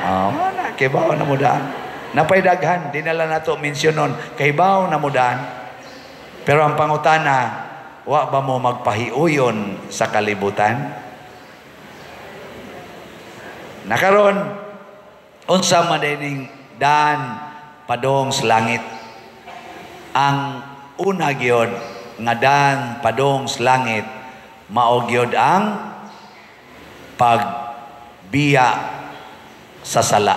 S1: Oh, na kibaw na mo daan. Napay daghan, di na lang nato mensyonon, kaybaw na mo daan. Pero ang pangutana, wa ba mo magpahiuyon sa kalibutan? Nakaron, unsa man dining daan padong sa langit? Ang una gyud nga daan padong sa langit mao gyud ang pagbiya sa sala.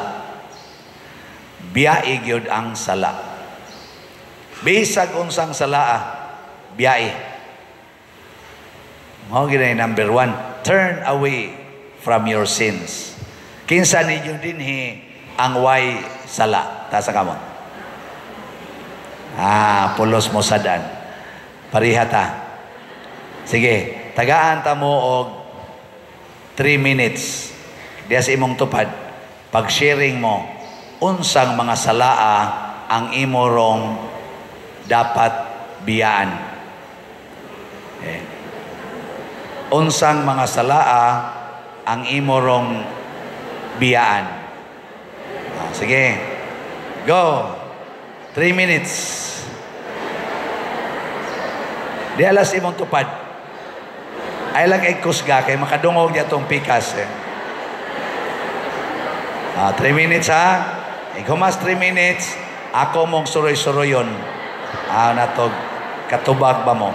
S1: Biyai gyud ang sala. Bisag unsang sala, biyai. Mao gyud ay number 1, turn away from your sins. Kinsa ninyo dinhi ang way sala? Taas ang kamot. Ah, pulos mo sadan. Pareha ta. Sige, tagaan ta mo og 3 minutes. Diya sa imong tupad, pag-sharing mo, unsang mga salaa ang imorong dapat biyaan. Okay. Unsang mga salaa ang imorong biyaan. Ah, sige. Go. 3 minutes. Di alas imong tupad. Ay lang ay kusga kay makadungog di atong pikas. Eh. 3 minutes ha. Ikumas 3 minutes, ako mong suroy-suroyon. Ah, natog katubag ba mo?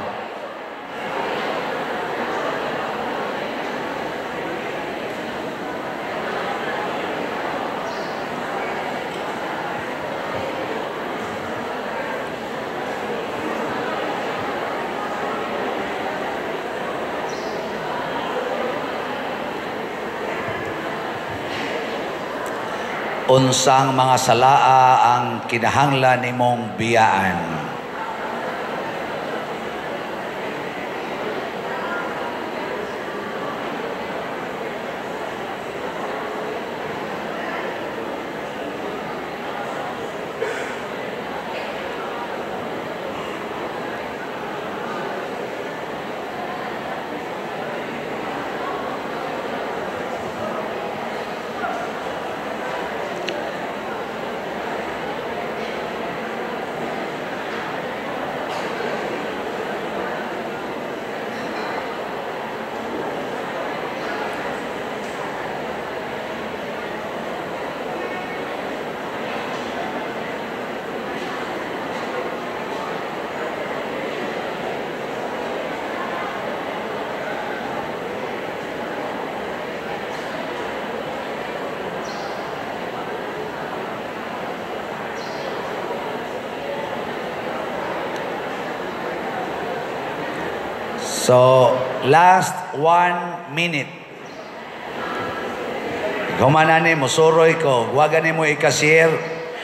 S1: Unsang mga salaa ang kinahanglan nimong biyaan? So, last 1 minute. Humanani mo, suroy ko. Huwagan mo ikasier,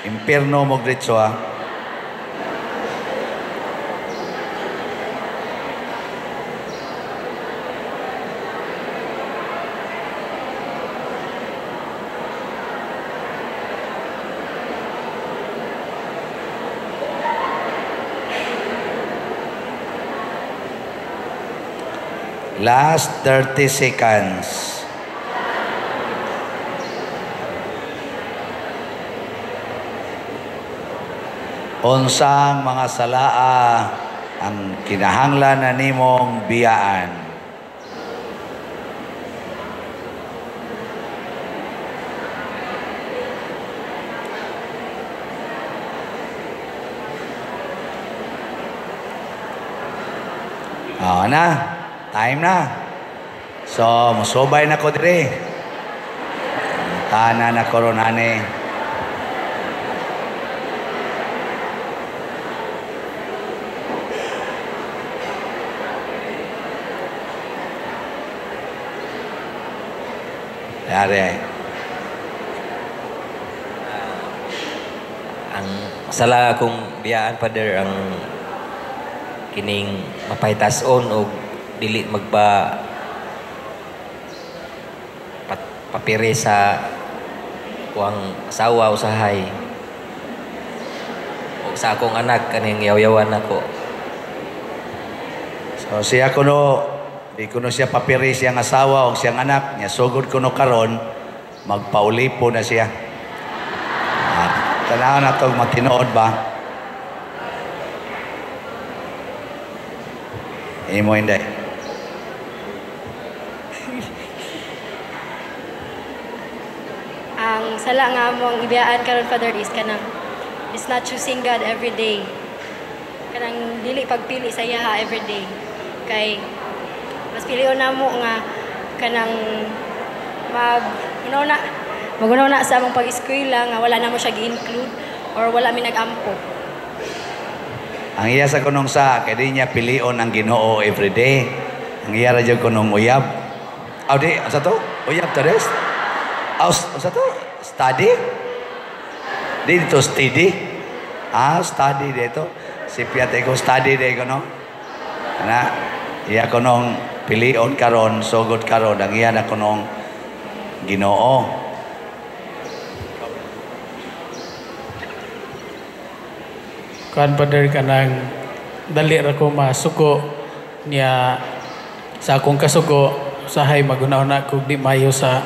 S1: impirno mo gritso ha. Last 30 seconds. Unsang mga salaa ang kinahanglan na nimong biyaan? Oh, na. Time na. So, musubay na ko diri. Tanan na ko ron ani. Yari ay.
S11: Ang sala akong biyaan, Father, ang kining mapahitason o dili magpa papire sa kuang asawa usahay o sa akong anak kaning yaw-yawan nako.
S1: So siya kuno di kuno siya papire siyang asawa o siyang anak niya, sugod kuno karon magpaulipo na siya. Tanaw na tong matinood ba? Imo hindi.
S3: Ang sala nga mong ibiyaan karon, Father, is kanang is not choosing God every day. Kanang dili pagpili sa iyaha every day. Kay mas pilion na mo nga kanang magunaw na sa among pag-eskwela nga wala na mo siya gi-include or wala mi nag-ampo.
S1: Ang iya sa kunong sa kay di niya pilion ang Ginoo every day. Ang iya ra jud kunong uyab. Aw di asa to? Uyab ta des? Aw asa to? Study? Di dito steady? Ah, study dito. Si Piat ko study de ko no. Na iya kunong pilion karon, sugod karon ang iya na kunong Ginoo.
S12: Kuan, Father, kanang dali ra ko masuko niya sa akong kasuko usahay maguna-una kog di maayo sa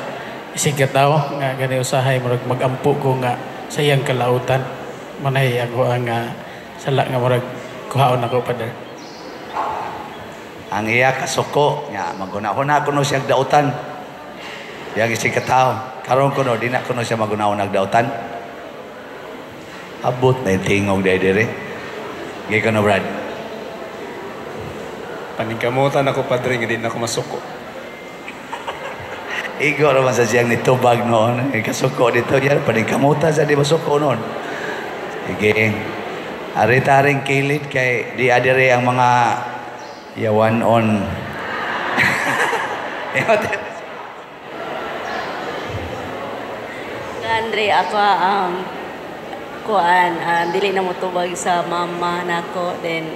S12: isig ka tawo nga gani usahay murag magampo ko nga sa iyang kalautan. Manay ako ang sala nga murag kuhaon ako, Father.
S1: Ang iya kasuko nya maguna-una kuno siya dautan. Iyang isig ka tawo karon kuno di na kuno siya maguna-una dautan. Abot na yung tingog dahil dire. Gaya ka na, Brad.
S8: Paningkamutan ako, Padre, nga di na ako masuko.
S1: Igo naman sa siyang nitubag noon. Kasuko dito yan. Paningkamutan sa di masuko noon. Sige. Arita-aring kilid kay di adire ang mga yawan on.
S13: Andre, ako kuan dili na motubag sa mama nako, then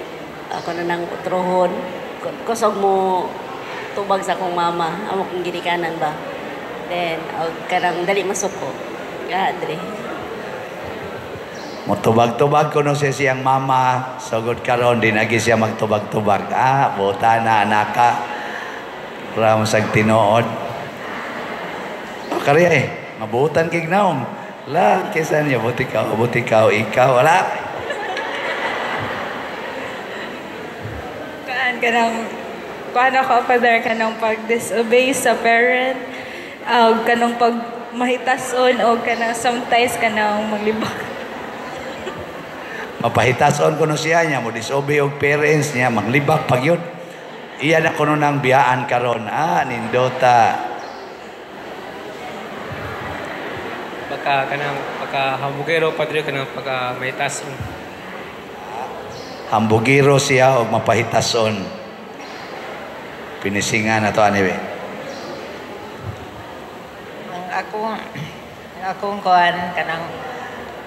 S13: ako na nang utrohon kusog mo tubag sa akong mama amo kong ginikanan ba, then og kanang dali masuko Andre.
S1: Motubag-tubag kuno siya siyang mama, sugod karon di nagi siya magtubag-tubag. Ah, buta na anaka. Ra mo sag tinuod. O kariya eh, mabutan kig naong. La, kesa niya, buti ka, ikaw, wala.
S14: Kaan ka ng, kuhaan ako, Father, ka ng pag-disobey sa parent, o ka ng pag-mahitason, o ka ng sometimes ka ng maglibak.
S1: Mapahitason ko no siya niya, mo disobey og parents niya, maglibak pag yun. Iyan ako no nang biyaan karon. Ah, nindota.
S15: Pagka kanang pagka hambugero, Padre, kanang pagka mahitason.
S1: Hambugero siya og mapahitason. Pinisingan na to anyway.
S16: Ang akong kuan kanang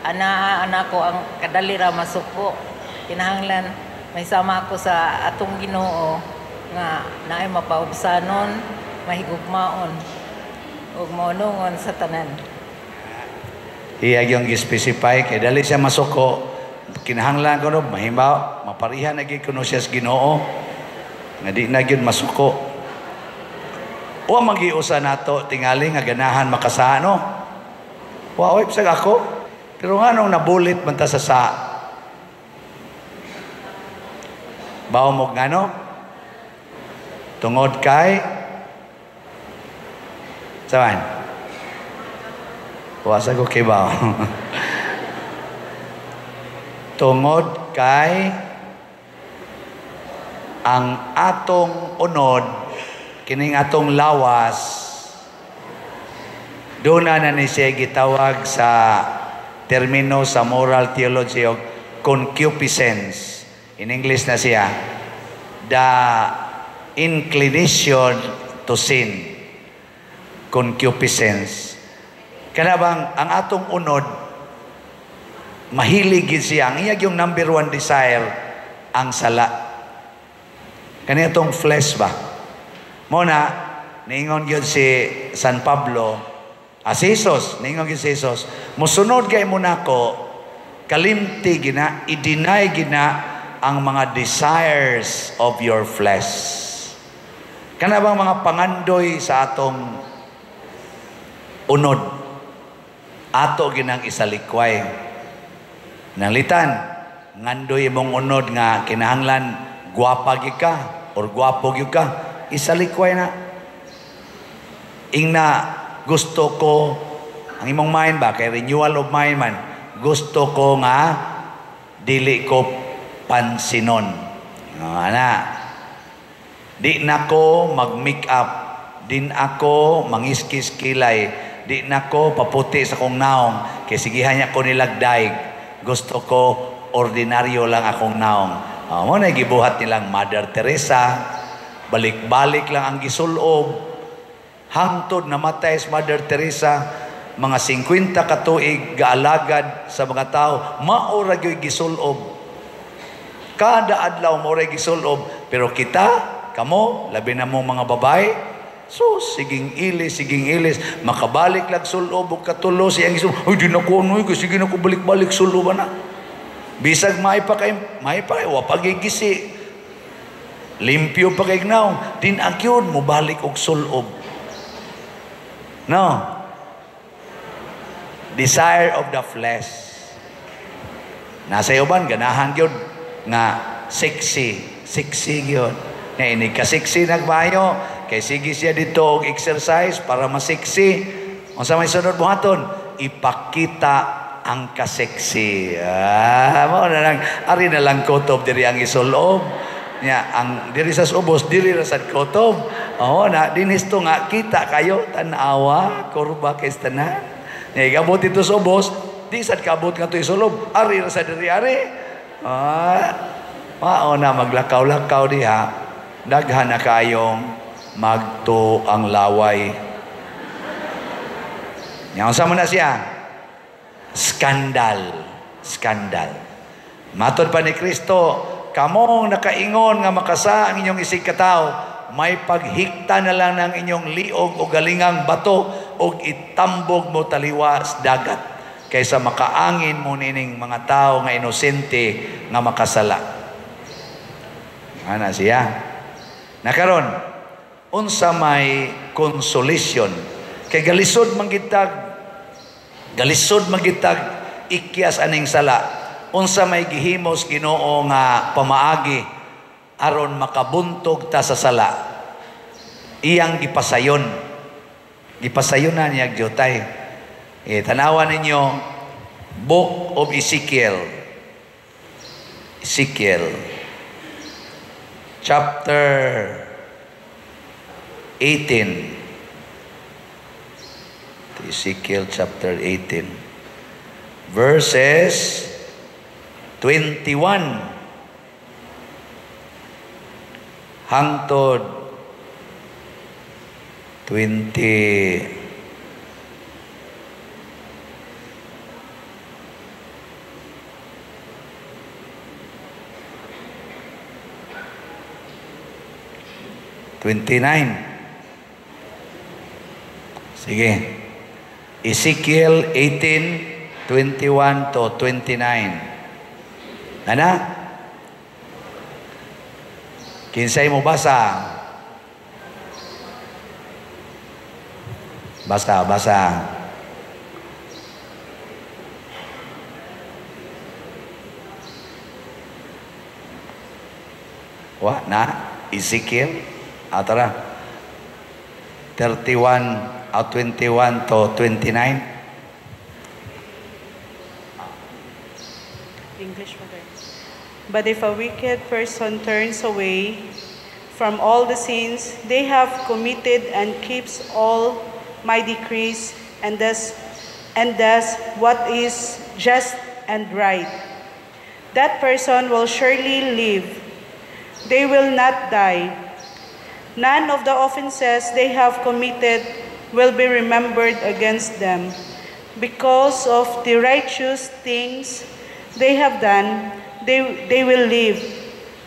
S16: ana ko ang kadali ra masuko. Kinahanglan may sama ako sa atong Ginoo nga naay mapaubsanon, mahigugmaon ug maunungon sa tanan.
S1: Iya yung gi-specify kay dali siya masuko, kinahanglan kuno mahimbaw, maparihan na gyud kuno siya sa Ginoo nga di na gyud masuko. Wa magiusa nato tingali nga ganahan makasano. Wa oy bisag ako, pero nganong nabulit man ta sa sa. Bawo mo ngano? Tungod kay sawan. Wasa ko kibaw. Tungod kay ang atong unod Kining atong lawas, doon na ni siya gitawag sa termino sa moral theology og concupiscence. In English na siya, the inclination to sin. Concupiscence. Kana bang ang atong unod, mahilig gid siya. Ang iya yung number one desire, ang sala. Kani atong flesh ba? Mo na, niingon gyud si San Pablo, si Jesus, niingon gyud si Jesus, musunod kay mo nako, kalimti gina, i-deny gina ang mga desires of your flesh. Kana bang mga pangandoy sa atong unod, ato ginang isalikway. Nalitan, ngandoy imong unod nga kinahanglan gwapa gyud ka or gwapo gyud ka, isalikway na. Ingna gusto ko, ang imong mind ba, kay renewal of mind man, gusto ko nga dili ko pansinon. Ana, di na ko mag-make up, din ako mangiskis kilay, di na ko paputi sa kong naong, kay sigihan niya ko nilagdaig. Gusto ko ordinaryo lang akong naong. Mo na gibuhat nilang Mother Teresa, balik-balik lang ang gisulob. Hangtod namatay si Mother Teresa, mga 50 katuig gaalagad sa mga tao, mao ra gyud gisulob. Kada adlaw mao ra gisulob, pero kita, kamo, labi na mo mga babae, so siging ilis, makabalik lag sulob og katulo siyang gisulob. Ay, di na ko ano, sige na ko balik-balik sulob na. Bisag may pa kay, wa pa gigisi. Limpyo pa kay gnaw, din agyod mo balik og sulob. No. Desire of the flesh. Nasa uban ganahan gyud nga sexy, sexy gyud. Nga inig ka sexy nagbayo, kay sige siya dito og exercise para masexy. Unsa may sunod buhaton? Ipakita ang kaseksi. Mao na lang, ari na lang kutob diri ang isulob. Nya ang diri sa ubos, diri ra sad kutob. Oo na dinhisto nga kita kayo tan-awa, kurba kay tanan. Nya igabot dito sa ubos, di sad kaabot nga to isulob. Ari ra sad diri ari. Mao na maglakaw-lakaw diha, daghan na kayong magto ang laway. Nya unsa man na siya? Skandal. Skandal. Matod pa ni Kristo, kamong nakaingon nga makasa ang inyong isig katawo, may paghikta na lang ng inyong liog o galingang bato o itambog mo taliwa sa dagat kaysa makaangin mo nining mga tao nga inosente nga makasala. Ana siya. Nakaron, unsa may consolation kay galisod man gitag ikyas aning sala. Unsa may gihimos Ginoo nga pamaagi aron makabuntog ta sa sala? Iyang gipasayon. Gipasayon na niya gyutay. Tanawan ninyo Book of Ezekiel. Ezekiel chapter 18. Ezekiel chapter 18 verses 21 hangtod 20. 29. Sige. Ezekiel 18:21 to 29. Ana? Kinsay mo basa? Basa, basa. Wa na Ezekiel atara 31 21 to 29.
S9: English, Father. But if a wicked person turns away from all the sins they have committed and keeps all my decrees and does what is just and right, that person will surely live. They will not die. None of the offenses they have committed will be remembered against them. Because of the righteous things they have done, they will live.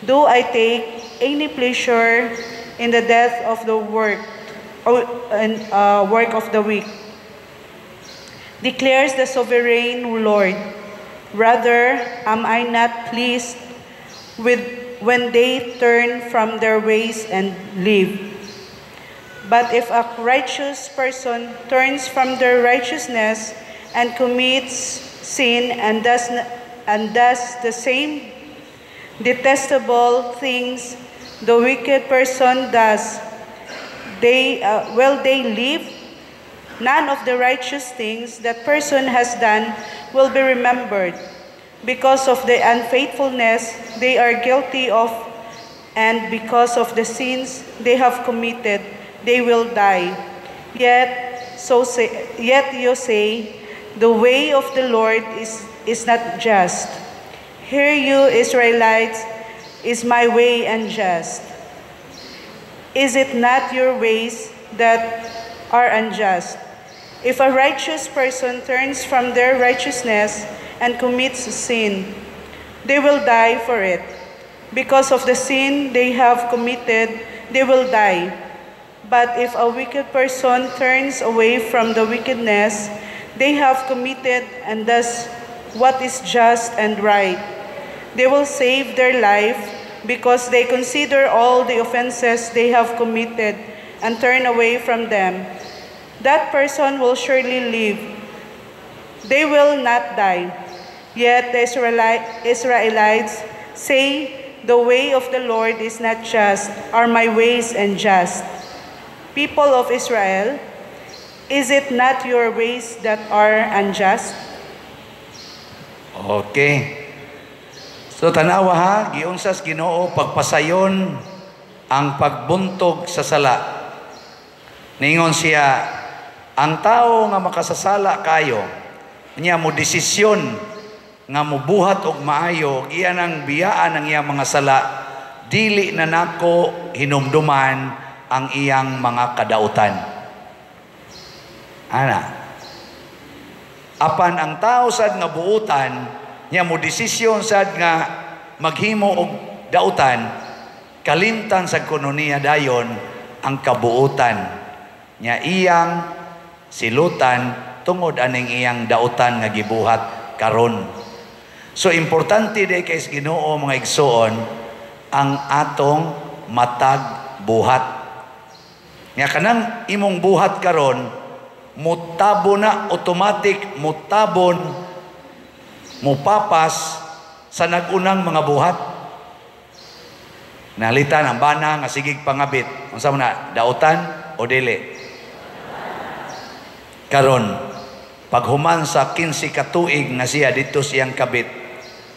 S9: Do I take any pleasure in the death of the work, or, and, work of the weak? Declares the sovereign Lord. Rather, am I not pleased with when they turn from their ways and live? But if a righteous person turns from their righteousness and commits sin and does the same detestable things the wicked person does, they will they live? None of the righteous things that person has done will be remembered. Because of the unfaithfulness they are guilty of and because of the sins they have committed, they will die. Yet you say, 'The way of the Lord is not just.' Hear you, Israelites, is my way unjust? Is it not your ways that are unjust? If a righteous person turns from their righteousness and commits sin, they will die for it. Because of the sin they have committed, they will die. But if a wicked person turns away from the wickedness they have committed and does what is just and right, they will save their life because they consider all the offenses they have committed and turn away from them. That person will surely live. They will not die. Yet the Israelites say, 'The way of the Lord is not just.' Are my ways unjust? People of Israel, is it not your ways that are unjust?
S1: Okay. So tanawa ha, giunsas Ginoo pagpasayon ang pagbuntog sa sala. Ningon siya, ang tao nga makasasala kayo, niya mo desisyon nga mubuhat og maayo, iya nang biyaan ang iyang mga sala, dili na nako hinumduman ang iyang mga kadautan. Ana. Apan ang tao sad nga buutan, niya mo desisyon sad nga maghimo og dautan, kalimtan sa kuno niya dayon ang kabuutan nya iyang silutan tungod aning iyang dautan nga gibuhat karon. So importante day kay Ginoo, mga igsoon, ang atong matag buhat. Nga kanang imong buhat karon mutabo na automatic, mutabon, mupapas sa nagunang mga buhat. Nalitan ang bana nga sigig pangabit. Unsa man na, dautan o dili? Karon, paghuman sa 15 ka tuig nga siya dito siyang kabit,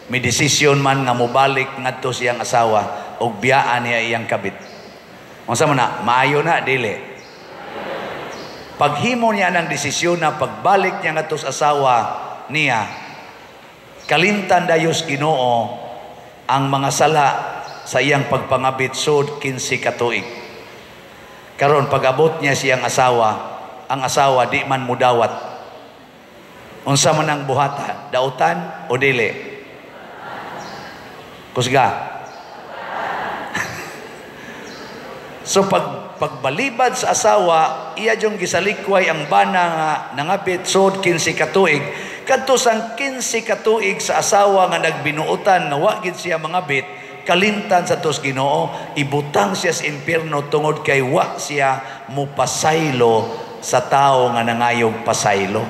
S1: may desisyon man nga mobalik ngadto siyang asawa ug biyaan niya iyang kabit. Unsa man na, maayo na dili? Paghimo niya ng desisyon na pagbalik niya ngadto sa asawa niya, kalimtan dayos Ginoo ang mga sala sa iyang pagpangabit sud 15 ka tuig. Karon pag-abot niya siyang asawa, ang asawa di man mudawat. Unsa man ang buhata, dautan o dili? Kusga. So pagbalibad sa asawa, iya jung gisalikway ang bana nga nangabit sud 15 ka tuig. Kadto sang 15 ka tuig sa asawa nga nagbinuotan nga wa gid siya mangabit, kalimtan sa tos Ginoo, ibutang siya sa impierno tungod kay wa siya mupasaylo sa tao nga nangayog pasaylo.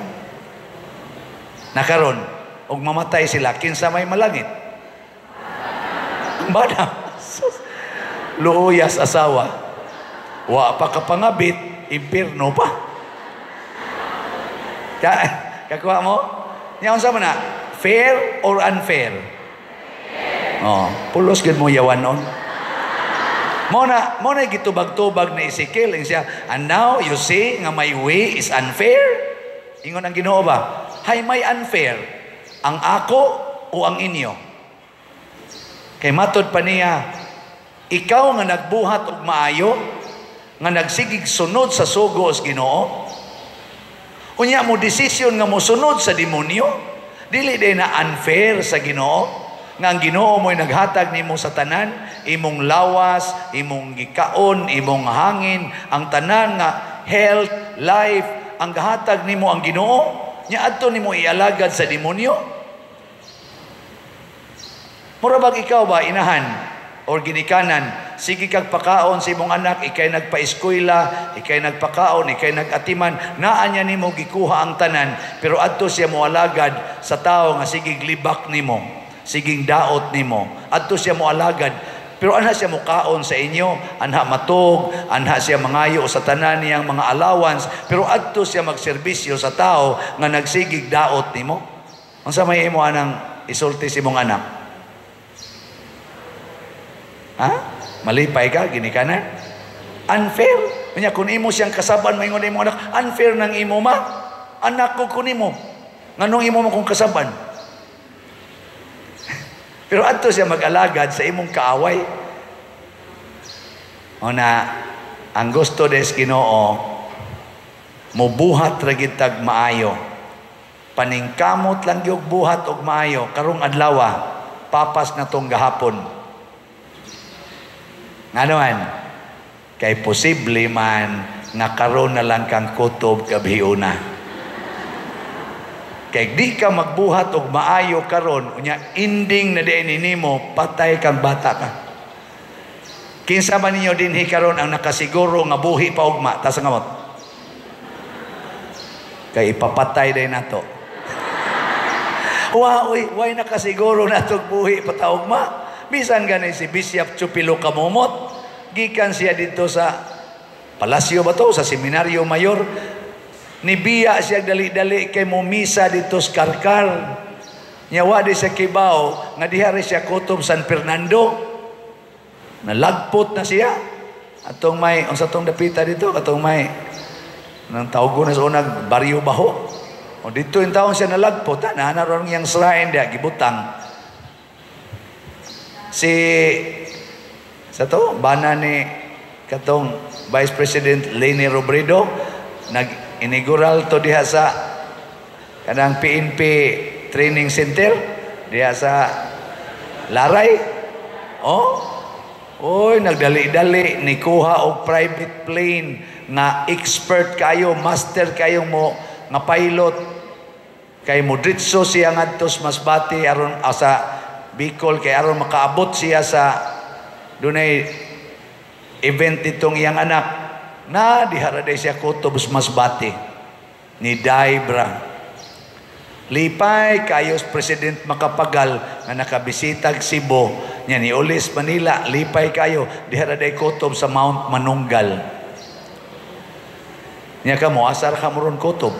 S1: Nakaron, og mamatay sila, kinsa may malangit? Ang bana. Luuyas asawa. Wa pa kapangabit, impierno pa. Kakuha mo? Nya unsa man na? Fair or unfair? Oh, pulos gid mo yawanon. Mo na gitubag-tubag ni Ezekiel siya, "And now you see nga my way is unfair." Ingon ang Ginoo ba? Hay, may unfair ang ako o ang inyo? Kay matod pa niya, ikaw nga nagbuhat og maayo, nga nagsigig sunod sa sugo sa Ginoo, unya mo desisyon nga mosunod sa demonyo, dili day na unfair sa Ginoo? Nga ang Ginoo mo'y naghatag nimo sa tanan, imong lawas, imong gikaon, imong hangin, ang tanan nga health, life, ang gahatag nimo ang Ginoo, nya adto nimo ialagad sa demonyo. Mura bag ikaw ba, inahan or ginikanan, sige kag pakaon sa imong anak, ikay nagpa-eskwela, ikay nagpakaon, ikay nag-atiman, naa niya nimo gikuha ang tanan, pero adto siya moalagad sa tao nga sigig libak nimo, siging daot nimo, adto siya moalagad, pero anha siya mukaon sa inyo, anha matug, anha siya mangayo sa tanan niyang mga allowance, pero adto siya magserbisyo sa tao nga nagsigig daot nimo. Unsa may imo anang isulti sa imong anak? Ha? Malipay ka, ginikanan? Unfair. Kanya, kung imo siyang kasaban, maingon imo anak, "Unfair ng imo ma. Anak ko kun imo. Nganong imo mo kong kasaban?" Pero adto siya mag-alagad sa imong kaaway. O na, ang gusto des Ginoo, mubuhat ra gid tag maayo. Paningkamot lang gyud buhat og maayo karong adlaw, papas na tong gahapon. Ngano man? Kay posible man nga karon na lang kang kutob kabhiuna. Kay di ka magbuhat og maayo karon, unya ending na diay nimo, patay kang bata ka. Kinsa man ninyo dinhi karon ang nakasiguro nga buhi pa ugma? Taas ang kamot. Kay ipapatay day nato. Wa uy, way nakasiguro na tog buhi pa ta ugma. Bisan gani si Bishop Chupilo Camomot, gikan siya dito sa Palasyo ba to, sa Seminaryo Mayor, nibiya siya dali-dali kay momisa dito sa Carcar. Nya wa di siya kibaw nga diha rin siya kutob San Fernando. Nalagpot na siya. Atong may, unsa tong dapita dito, atong may nang tawgo na sa unag Baryo Baho. O dito yung taon siya nalagpot, ha? Naanaron niyang shrine diha, gibutang. Si sa to, bana ni katong Vice President Leni Robredo, nag-inaugural to diha sa kanang PNP Training Center diha sa Laray. Oh, oy, nagdali-dali nikuha og private plane nga expert kayo, master kayo mo nga pilot kay modritso siya ngadto sa Masbate aron sa Bicol kay aron makaabot siya sa dunay event itong iyang anak na diha ra day siya kutob sa Masbate, ni Daibra. Lipay kayos President Macapagal nga nakabisitag Cebu nya ni ulis Manila, lipay kayo, diha ra day kutob sa Mount Manunggal. Nya kamo, asar ka mo ron kutob.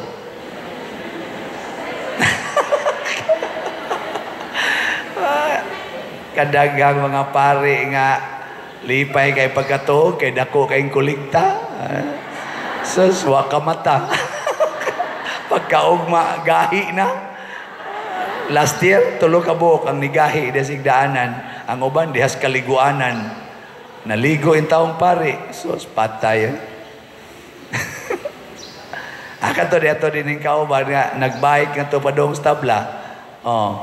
S1: Kadaghang mga pare nga lipay kay pagkatuog kay dako kay kolekta. Sus, wa ka mata. Pagkaugma, gahi na. Last year, tulo ka buok ang nigahi diha sa igdaanan. Ang uban dihas kaliguanan. Naligo in taong pare. Sus, patay. Aka to diato din ang kauban nga nagbike nga to padong sa tabla. Oh,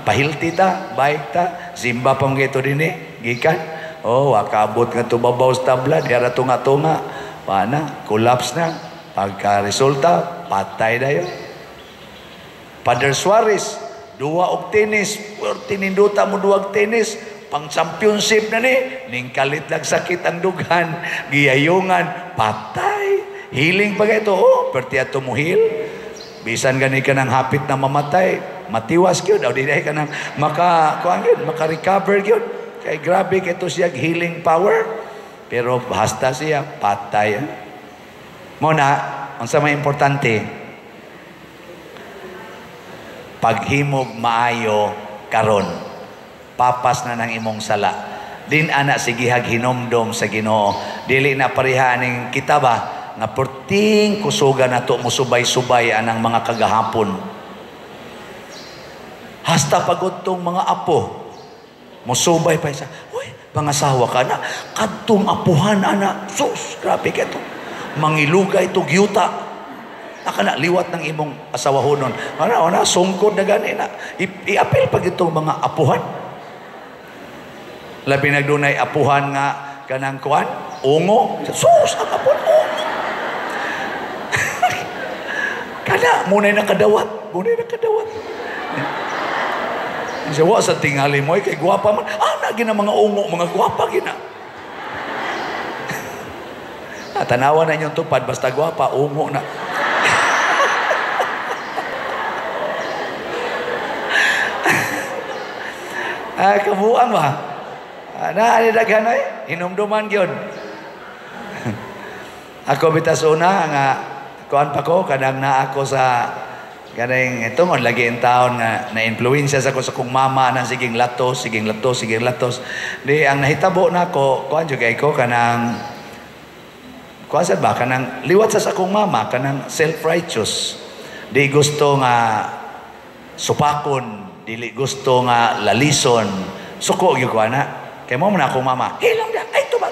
S1: pahilti ta, bike ta, simba pa mga ito din eh, gikan. Oh, wakabot nga to babaw sa tabla, diara tunga-tunga. Paana, collapse na. Pagka resulta, patay na yun. Father Suarez, duwa og tennis, tininduta mo duwag tennis, pang championship na ni, ningkalit lang sakit ang dughan, giyayungan, patay. Healing pa ito, oh, perti ato mo heal. Bisan gani ka ng hapit na mamatay, matiwas gyud, aw di ka nang maka kuan gyud, maka-recover gyud. Kay grabe kay to siya healing power. Pero hasta siya patay. Mo na, unsa may importante? Paghimog maayo karon. Papas na ng imong sala. Din ana sigihag hinomdom sa Ginoo. Dili na pareha ning kita ba nga perting kusuga nato musubay-subay anang mga kagahapon. Hasta pagod tong mga apo musubay pa isa. Uy, pangasawa ka na kadtong apuhan ana. Sus, grabe kay to. Mangilugay to gyuta. Aka na liwat ng imong asawahonon. Ana ana sungkod na gani na. I-apil pag itong mga apuhan. Labi nagdunay apuhan nga kanang kuan, ungo. Sus, ang apuhan, ungo. Kana, muna'y nakadawat. Muna'y nakadawat. Siya, wa sa tingali mo, kay gwapa man. Ah, na gina mga ungo, mga gwapa gina. Tanawa na inyong tupad, basta gwapa, ungo na. Ah, kabuang ba? Na ani daghan ay hinumduman gyud. Ako bitas una nga kuan pa ko kanang naa ako sa kaning tungon lagi in taon nga na-influensya sa ko sa kong mama nang siging latos, siging latos, siging latos. Di ang nahitabo nako kuan jud kay ko kanang kuan sad ba kanang liwat sa akong mama kanang self-righteous. Di gusto nga supakon, dili gusto nga lalison. Suko gyud ko ana. Kay mo man akong mama, hilom da, ay tubag.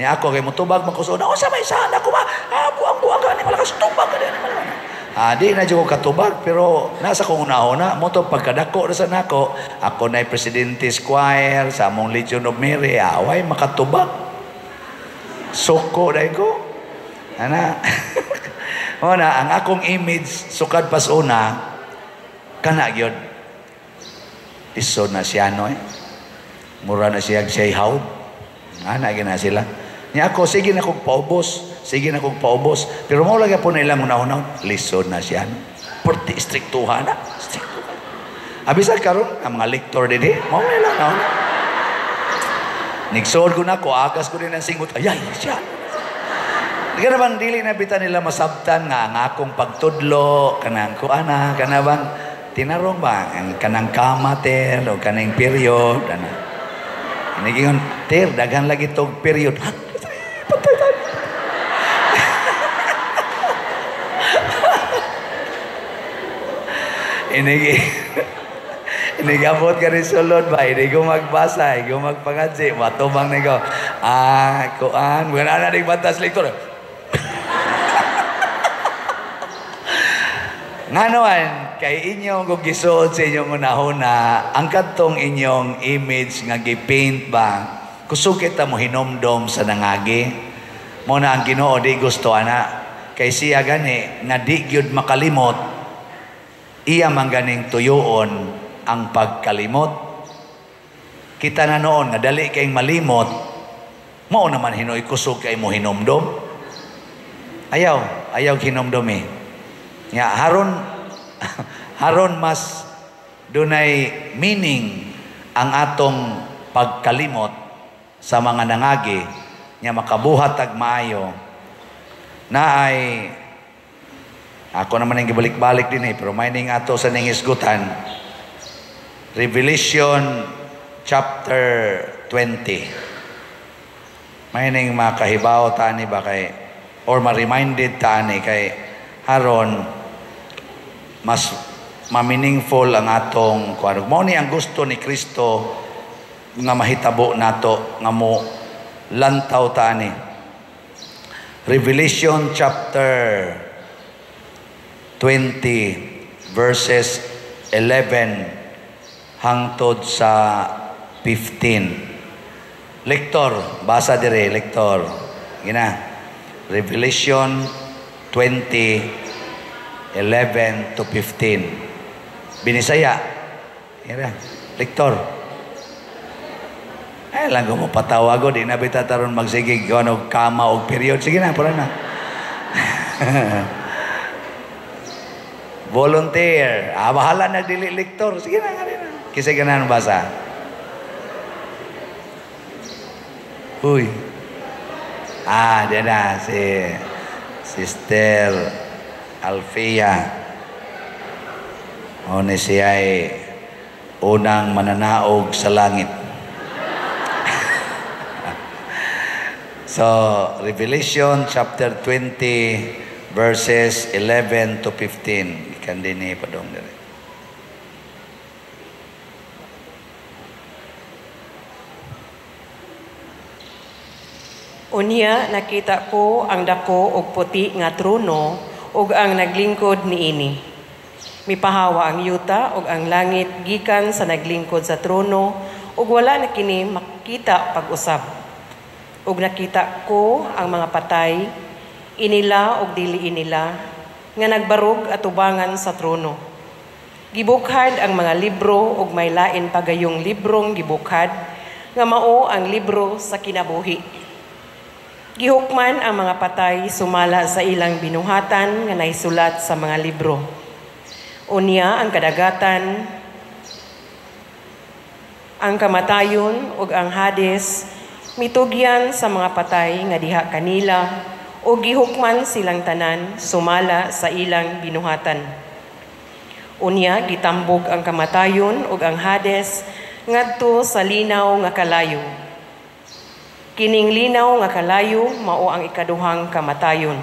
S1: Niya ako kay mo tubag makusod. Unsa may saan ako ba? Ah, buang-buang ka ni malakas tubag ka ni malakas. Ah, di na jud ko katubag pero nasa kong unahon na mo to pagkadako ra sa nako, ako nay presidente choir sa among Legion of Mary, away makatubag. Suko dai ko. Ana. Mo na ang akong image sukad pas una kana gyud. Isod na siya no eh. Mura na siya siya'y hawd. Ana gina sila. Nya ako, sige na kong paubos. Sige na kong paubos. Pero mao lagi po na ilang unahon-unahon, lisod na siya. No? Perti striktuhan na. Striktuhan. Abisag karon ang mga lektor dinhi, mao na ilang unahon. Nigsuod ko na ko, agas ko din ang singot. Ayay, siya. Di ka na bang dili na bita nila masabtan nga ang akong pagtudlo, kanang kuana, kana bang tinarong ba? Ang kanang kamater o kanang period, ana. Inigingon, ter, daghan lagi tog period. Ha? Patay tayo. Inigabot ka rin sulod ba? Hindi ko magbasa, hindi ko magpangadsi. Matubang na ko. Ah, kuan. Mga na na batas lektor. Nga naman, kay inyong kung gisuod sa inyong unahuna, ang kadtong inyong image nga gipaint ba, kusog kita mo hinomdom sa nangagi. Mo na ang Ginoo di gusto ana. Kay siya gani nga di gyud makalimot, iya man ganing tuyoon ang pagkalimot. Kita na noon nga dali kayong malimot, mao naman hinoy kusog kay mo hinomdom. Ayaw, ayaw hinomdom eh. Nga haron mas dunay meaning ang atong pagkalimot sa mga nangagi nga makabuhat ag maayo na ay ako naman ang gibalik-balik din eh, pero may ning ato sa ning hisgutan. Revelation chapter 20. May ning makahibaw tani ba kay or ma-reminded tani kay haron mas ma-meaningful ang atong kuan. Mao ni ang gusto ni Kristo nga mahitabo nato nga mo lantaw tani. Revelation chapter 20 verses 11 hangtod sa 15. Lektor, basa dire, lektor. Gina. Revelation 20 11 to 15. Binisaya. Gina. Lektor. Ay lang ko mo patawago, di na bita taron magsigig og kama og period. Sige na, pura na. Volunteer. Ah, bahala na dili lektor. Sige na, nga na. Kasi ganahan basa. Uy. Ah, diyan na si Sister Alfia. O ni siya ay unang mananaog sa langit. So, Revelation chapter 20 verses 11 to 15. Ikan din ni padong dire.
S17: Unya nakita ko ang dako og puti nga trono ug ang naglingkod niini. Mipahawa ang yuta ug ang langit gikan sa naglingkod sa trono ug wala na kini makita pag-usab. Ug nakita ko ang mga patay, inila ug dili inila, nga nagbarog atubangan sa trono. Gibukhad ang mga libro ug may lain pagayong librong gibukhad nga mao ang libro sa kinabuhi. Gihukman ang mga patay sumala sa ilang binuhatan nga naisulat sa mga libro. Unya ang kadagatan, ang kamatayon ug ang Hades mitugyan sa mga patay nga diha kanila ug gihukman silang tanan sumala sa ilang binuhatan. Unya gitambog ang kamatayon ug ang Hades ngadto sa linaw nga kalayo. Kining linaw nga kalayo mao ang ikaduhang kamatayon.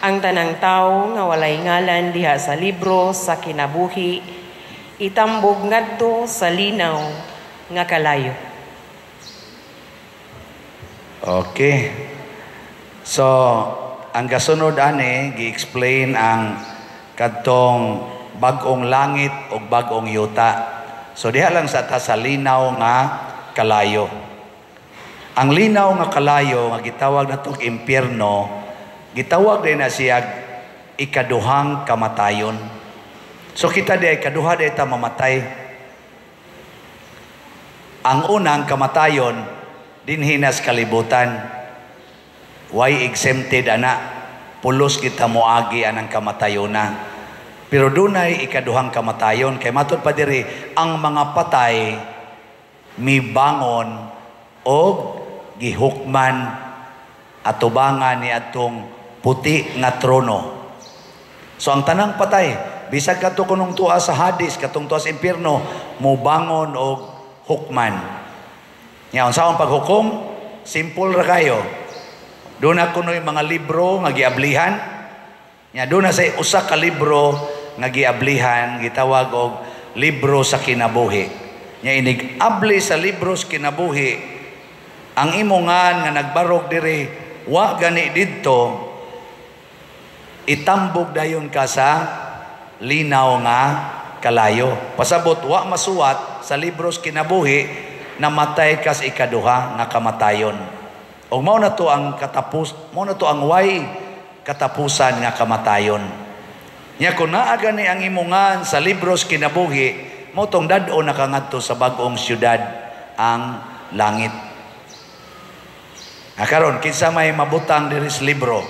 S17: Ang tanang tawo nga walay ngalan diha sa libro sa kinabuhi itambog ngadto sa linaw nga kalayo.
S1: Okay. So, ang kasunod ani gi-explain ang kadtong bag-ong langit ug bag-ong yuta. So diha lang sa ta sa linaw nga kalayo. Ang linaw nga kalayo nga gitawag natong impyerno, gitawag din na siya ikaduhang kamatayon. So kita di ikaduha di ta mamatay. Ang unang kamatayon dinhi nas kalibutan. Why exempted ana? Pulos kita moagi anang kamatayon na. Pero dunay ikaduhang kamatayon kay matud pa diri ang mga patay mibangon og gihukman atubangan ni atong puti nga trono. So ang tanang patay, bisag kadto kunong tuwa sa Hades, katong tuwa sa impyerno, mobangon og hukman. Nya unsa ang paghukom? Simple ra kayo. Doon na kunoy mga libro nga giablihan. Nya doon na say usa ka libro nga giablihan, gitawag og libro sa kinabuhi. Nya inig abli sa libro sa kinabuhi, ang imongan nga nagbarog diri wa gani didto, itambog dayon ka sa linaw nga kalayo. Pasabot wa masuwat sa libros kinabuhi, namatay kas ikaduha nga kamatayon. Og mao na to ang katapos, mao na to ang way katapusan nga kamatayon. Nya kun naa gani ang imongan sa libros kinabuhi, mao tong dad-o nakangadto sa bag-ong syudad, ang langit. Karon kinsa may mabutang diri sa libro?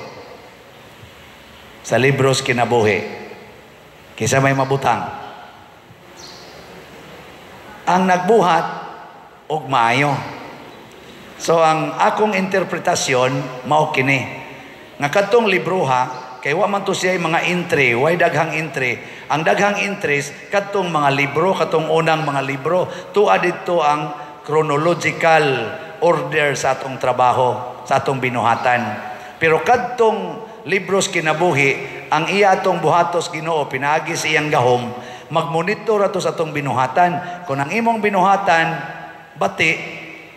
S1: Sa libros kinabuhi. Kinsa may mabutang? Ang nagbuhat og maayo. So ang akong interpretasyon mao kini. Nga kadtong libroha kay wa man to siya mga entry, way daghang entry. Ang daghang entries kadtong mga libro, katong unang mga libro, tuwa didto ang chronological order sa atong trabaho, sa atong binuhatan. Pero kadtong libros kinabuhi, ang iya atong buhatos Ginoo pinaagi sa iyang gahom, magmonitor ato sa atong binuhatan. Kung ang imong binuhatan bati,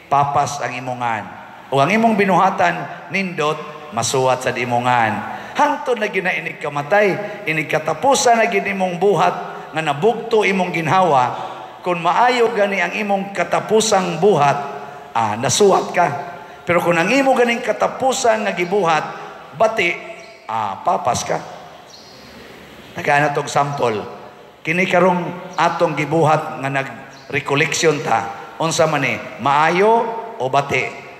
S1: papas ang imongan. O ang imong binuhatan nindot, masuwat sa imongan. Hangtod na gina inig kamatay, inig katapusan na gid imong buhat nga nabugto imong ginhawa. Kung maayo gani ang imong katapusang buhat, nasuwat ka. Pero kung ang imo ganing katapusan nga gibuhat bati, papas ka. Nagana tog sample. Kini karong atong gibuhat nga nag-recollection ta, unsa man ni, maayo o bati?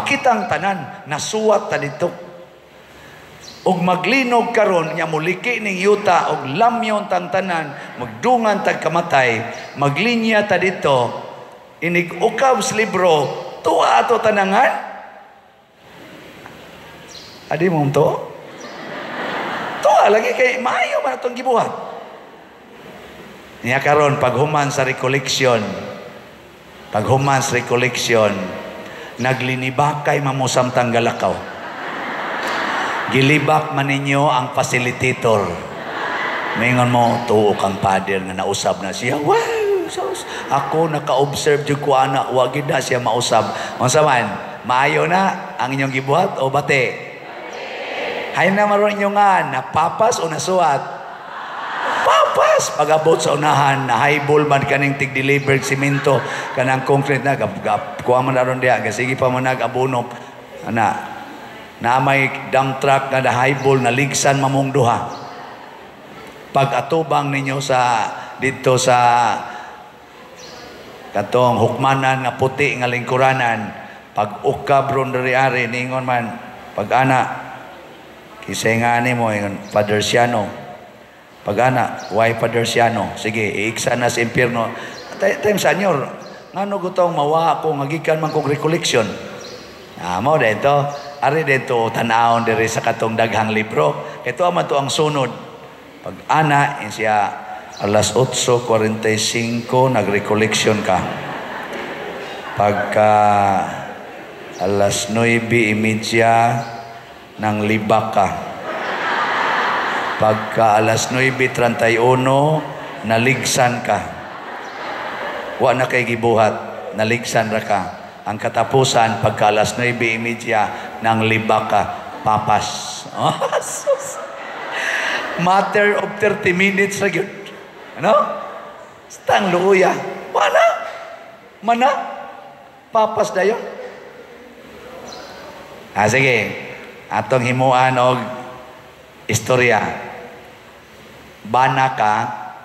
S1: Kitang tanan nasuwat ta dito. Og maglinog karon nya muliki ning yuta og lamyon tang tanan, magdungan tag kamatay, maglinya ta dito, inig ukab sa libro, tuwa ato tanangan. Adi mo to? Tuwa lagi kay maayo man atong gibuhat. Niya karon paghuman sa recollection, Naglinibakay mamo samtang galakaw. Gilibak man ninyo ang facilitator. Mingon mo, tuo kang father nga nausab na siya. Wow! Sus, ako naka-observe jud ko ana, wa gid na siya mausab. Unsa man? Maayo na ang inyong gibuhat o bate? Hay na maron inyo nga, napapas o nasuwat? Papas! Pag-abot sa unahan, na highball man kaning tig-deliver simento, kanang concrete na, kuha man aron diha, sige pa man nag-abono. Ana, na may dump truck nga na highball, naligsan mamong duha. Pag atubang ninyo sa dito sa katong hukmanan nga puti nga lingkuranan, pag ukab ron diri ari ningon man, pag ana kisay nga nimo ingon Father Siano. Pag ana, why Father Siano? Sige, iiksa na sa impierno. Time sa nyor, ngano gutong mawa ako nga gikan man kog recollection. Ah, mao dito, ari dito tan-awon diri sa katong daghang libro. Kay tuwa man to ang sunod. Pag ana siya alas 8:45 nag-recollection ka. Pagka alas 9:30 nang libak ka. Pagka alas 9:31 naligsan ka. Wa na kay gibuhat, naligsan ra ka. Ang katapusan pagka alas 9:30 nang libak ka, papas. Oh, sus. Matter of 30 minutes ra gyud. Ano? Stang luya. Wala. Mana? Papas dayon. Ah, sige. Atong himuan og istorya. Bana ka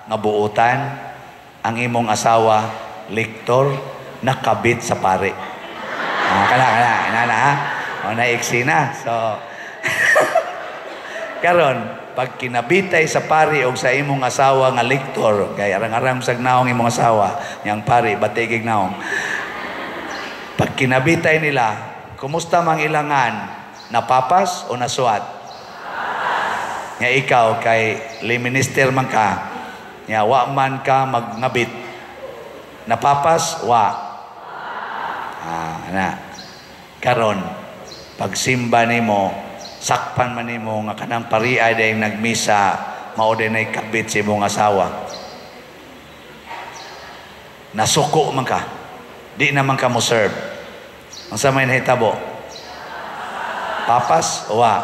S1: nga buutan ang imong asawa lektor nakabit sa pare. Ah, kana kana ina na ha. O naiksi na. So karon pag kinabitay sa pari og sa imong asawa nga lektor, kay arang-arang sag naong imong asawa, yang pari batigig naong. Pag kinabitay nila, kumusta mang ilangan? Napapas o nasuat? Nga ikaw kay lay minister man ka, nga wa man ka magngabit. Napapas wa. Ah, na. Karon pagsimba nimo, sakpan man nimo nga kanang pariay dayong nagmisa, mao din ay kabit sa imong asawa. Nasuko man ka. Di naman ka mo serve. Unsa may nahitabo? Papas o wa?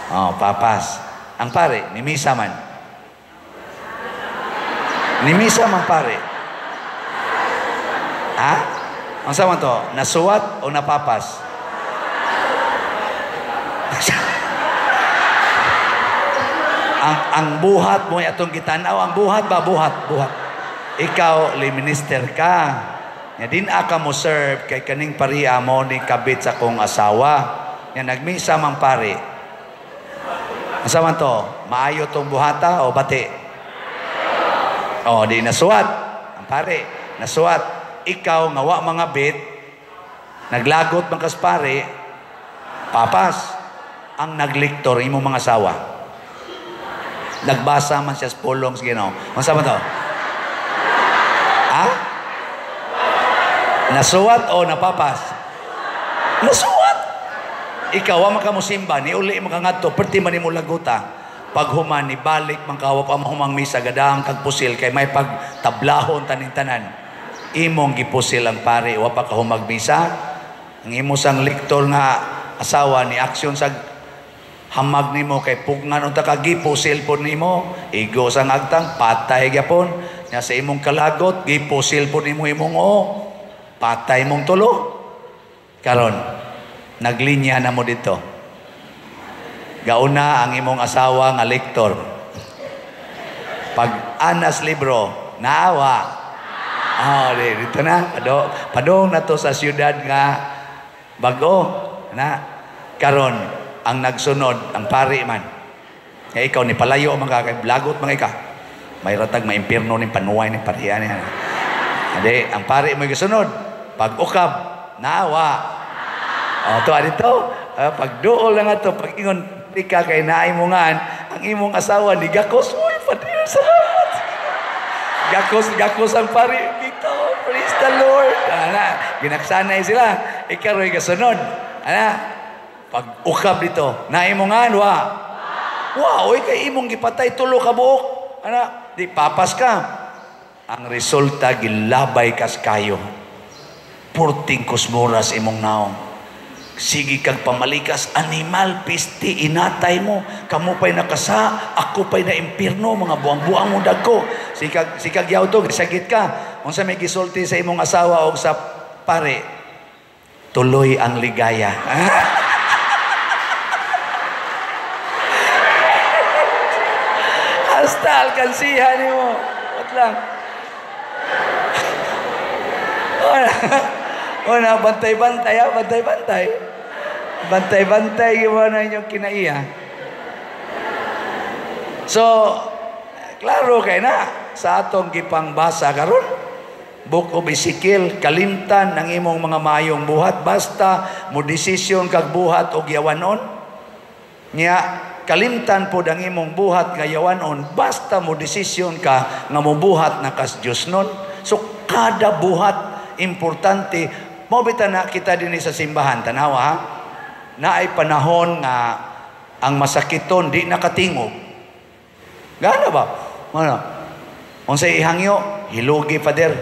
S1: Oh, papas. Ang pare, nimisa man. Nimisa man pare. Ha? Unsa man to? Nasuwat o napapas? Ang buhat mo atong gitan-aw, ang buhat ba buhat, buhat. Ikaw lay minister ka. Nya din aka mo serve kay kaning pariya mo ni kabit sa kong asawa. Nya nagmisa man pare. Unsa man to? Maayo tong buhata o bati? O di nasuwat ang pare, nasuwat. Ikaw nga wa mga bit, naglagot man kas pare, papas. Ang nagliktor imong mga asawa. Nagbasa man siya sa pulong sa Ginoo. Unsa man to? Ha? Nasuwat o napapas? Nasuwat. Ikaw wa man ka mosimba, niuli man ka ngadto, perti man nimo laguta. Paghuman ni balik man ka, wa pa mahumang misa, gadang kag pusil kay may pagtablahon taning-tanan. Imong gipusil ang pare, wa pa ka humag misa. Ang imo sang lektor nga asawa ni aksyon sa hamag nimo kay pugnan unta ka gipusil pod nimo, igo sang agtang patay gyapon. Nya sa imong kalagot gipusil pod nimo imong o patay mong tulo. Karon naglinya na mo dito. Gauna ang imong asawa nga lektor. Pag anas libro, naawa. Ah, oh, dito na padong na to sa siyudad nga bag-o na. Karon ang nagsunod ang pari man. Kaya ikaw ni palayo man ka kay blagot man ka. May ratag maimpierno ning panuway ning parian niya. Ade, ang pari mo gisunod. Pag ukab, naawa. O to dito, pag duol lang ato, pag ingon tika kay naay mo ngan, ang imong asawa ni gakos, uy, Father, salamat. Gakos, gakos ang pari dito. Praise Praise the Lord. Ana, ginaksanay sila. Ikaw ro'y kasunod. Ana, pag ukab dito, naimongan, wa. Wa, oy, kay imong gipatay tulo ka buok. Ana, di papas ka. Ang resulta, gilabay kas kayo. Purting kusmuras imong naong. Sige kag pamalikas, animal, pisti, inatay mo. Kamu pa'y nakasa, ako pa'y na impirno, mga buang-buang mo dagko. Sikag yaw to, sagit ka. Unsa may gisulti sa imong asawa o sa pare, tuloy ang ligaya. Hasta alkansihan nimo. Wat lang. Una, bantay-bantay, ha? Bantay-bantay. Bantay-bantay, yung na inyong kinaiya. So, klaro kay na, sa atong gipangbasa karon, Book of Ezekiel, kalimtan ng imong mga mayong buhat, basta mo desisyon kag buhat og yawanon. Nya, kalimtan pod ang imong buhat nga yawanon, basta mo desisyon ka nga mobuhat na kas Dios nun. So, kada buhat, importante. Mao bitaw na kita dinhi sa simbahan, tanawa ha? Naay panahon nga ang masakiton di nakatingog. Gana ba? Ano? Unsay ihangyo? Hilugi, Father.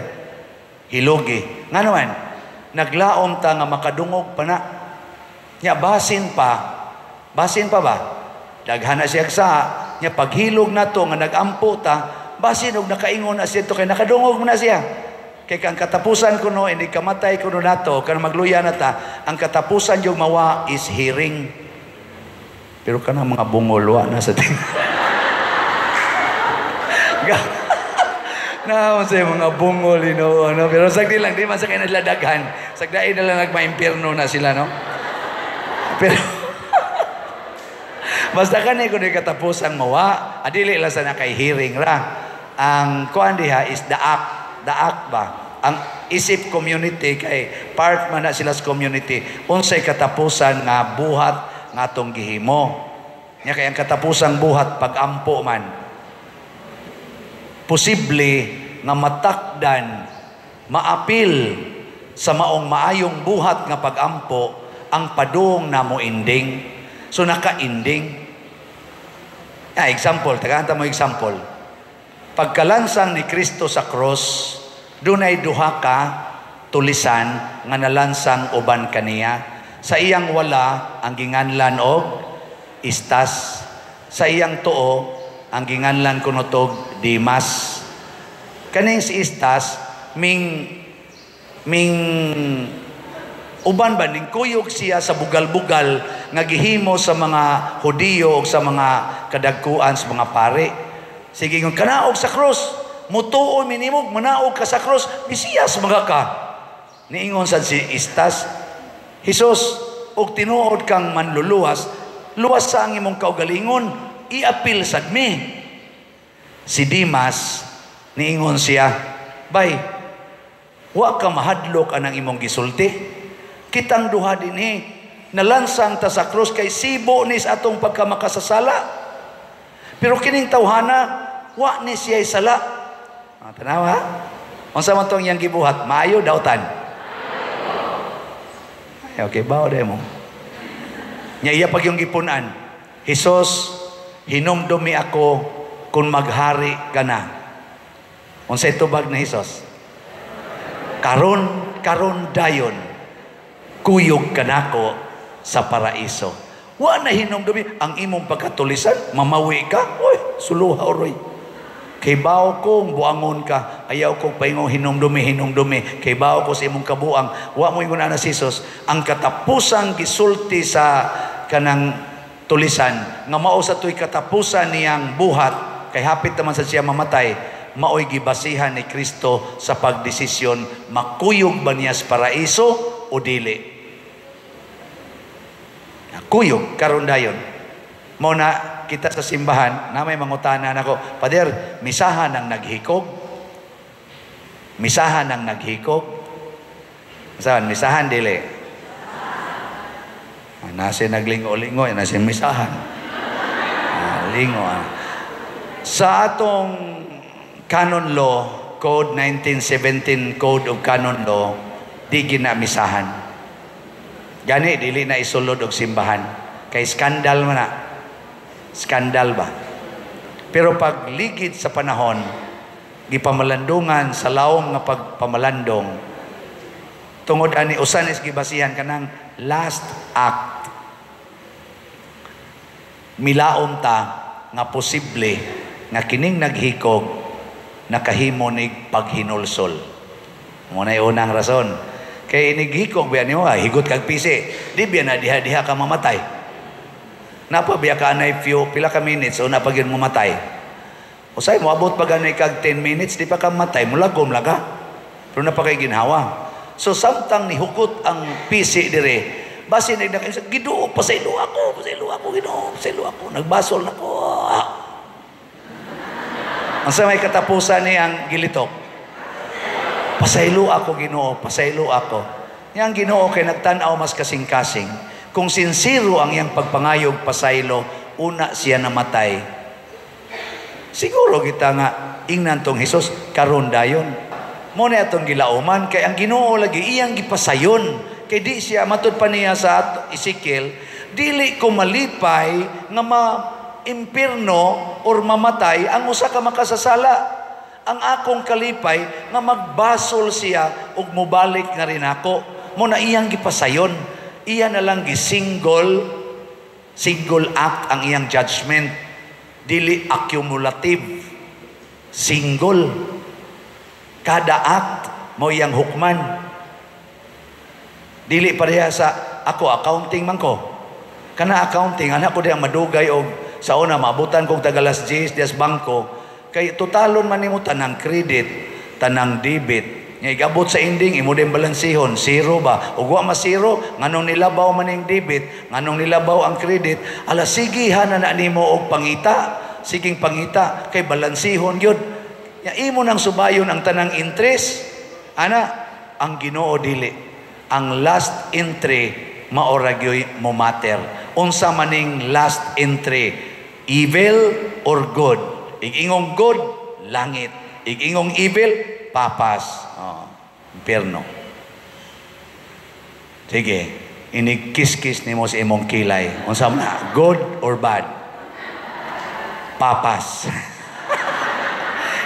S1: Hilugi. Ngano man? Naglaom ta nga makadungog pa na. Nya basin pa. Basin pa ba? Daghan na siya sa nya paghilog nato nga nagampo ta, basin og nakaingon na siya to kay nakadungog na siya. Kay ang katapusan kuno hindi kamatay kuno nato kan magluya na ta, ang katapusan yung mawa is hearing. Pero kanang mga bungol wa na sa ting. Na sa mga bungol Ginoo, no? Pero sagdi lang di man sa kay nadladaghan. Sagdain na lang nagmaimpierno na sila, no? Pero basta kani kuno katapusan mawa, adili lang sa na kay hearing ra. Ang kuan diha is daak. Daak ba? Ang isip community kay part man na sila sa community. Unsay katapusan nga buhat nga atong gihimo. Nya kay ang katapusang buhat pagampo man. Posible nga matakdan, maapil sa maong maayong buhat nga pagampo ang padung namo ending. So naka-ending. Ah, example, tagaan ta mo example. Pagkalansang ni Kristo sa cross, dunay duha ka tulisan nga nalansang uban kaniya. Sa iyang wala ang ginganlan og istas. Sa iyang tuo ang ginganlan kuno tog Dimas. Kaning si istas ming uban ba ning kuyog siya sa bugal-bugal nga gihimo sa mga Hudiyo og sa mga kadagkuan sa mga pare. Sige, kung kanaog sa krus, mutuo minimog, manaog ka sa krus, Mesiyas mga ka. Niingon sad si Istas, Hesus, og tinuod kang manluluwas, luwas sa ang imong kaugalingon, iapil sad mi. Si Dimas, niingon siya, bay, wa ka mahadlok anang imong gisulti. Kitang duha dinhi, nalansang ta sa krus kay sibo ni sa atong pagkamakasasala. Pero kining tawhana, wa ni siya'y sala. Tanawa ha? Unsa man tong iyang gibuhat? Maayo dautan. Ay, okay, bao dai mo. Nya iya pag yung gipunan. Hesus, hinumdumi ako kung maghari ka na. Unsay tubag ni Hesus? Karon, karon dayon, kuyog kanako sa paraiso. Wa na hinumdumi ang imong pagkatulisan, mamawi ka, oy, suluha oroy. Kay bao kong buangon ka, ayaw kong paingong hinumdumi, hinumdumi. Kay bao ko sa imong kabuang, wa mo ingon ana si Hesus, ang katapusang gisulti sa kanang tulisan, nga mao sa tuy katapusan niyang buhat, kay hapit naman sa siya mamatay, maoy gibasihan ni Kristo sa pagdesisyon, makuyog ba niya sa paraiso o dili. Kuyog karon dayon. Mao na kita sa simbahan, na may mangutana nako, Pader, misahan ang naghikog? Misahan ang naghikog? Saan? Misahan dili. Nasa naglingo-lingo, nasa misahan. Lingo. Sa atong canon law, Code 1917, Code of Canon Law, di ginamisahan. Gani dili na isulod og simbahan kay skandal man na. Skandal ba? Pero pag ligid sa panahon, gipamalandungan sa lawom nga pagpamalandong, tungod ani usan is gibasihan kanang last act, milaom ta nga posible nga kining naghikog nakahimo nig paghinulsol. Mo na unang rason. Kay inighikog biya nimo, higot kag pisi. Di biya na diha-diha ka mamatay. Napa biya ka anay few pila ka minutes o na pag yun mamatay. Usay mo abot pa ganay kag 10 minutes di pa ka matay, mulagom lang ka. Pero na pa kay ginhawa. So samtang nihugot ang pisi dire, basin nag naka Ginoo, pasaylo ako, pasaylo ako, Ginoo, pasaylo ako, nagbasol na ko. Ah. Ang sa may katapusan niyang gilitok. Pasaylo ako, Ginoo, pasaylo ako. Yang Ginoo kay nagtan-aw mas kasing-kasing. Kung sinsiro ang iyang pagpangayog pasaylo, una siya namatay. Siguro kita nga ingnan tong Hesus karon dayon. Mo na atong gilauman kay ang Ginoo lagi iyang gipasayon. Kay di siya matud pa niya sa Ezekiel, dili ko malipay nga ma-impierno or mamatay ang usa ka makasasala. Ang akong kalipay nga magbasol siya ug mobalik nga rin ako. Mo na iyang gipasayon. Iya na lang gisingle single act ang iyang judgment. Dili accumulative. Single. Kada act mo iyang hukman. Dili pareha sa ako accounting man ko. Kana accounting anak ko diha madugay og sa una maabutan kog tagalas 10 dias bangko kay totalon man nimo tanang credit, tanang debit. Nga igabot sa ending imo din balansihon, zero ba? Ug wa ma zero, nganong nilabaw man ning debit, nganong nilabaw ang credit, ala sige hana na nimo og pangita, siging pangita kay balansihon gyud. Nya imo nang subayon ang tanang interest. Ana ang Ginoo dili. Ang last entry maora gyoy mo matter. Unsa maning last entry? Evil or good? Igingong good, langit. Igingong evil, papas. Oh, impyerno. Sige, inigkiskis nimo sa imong kilay. Unsa man na? Good or bad? Papas.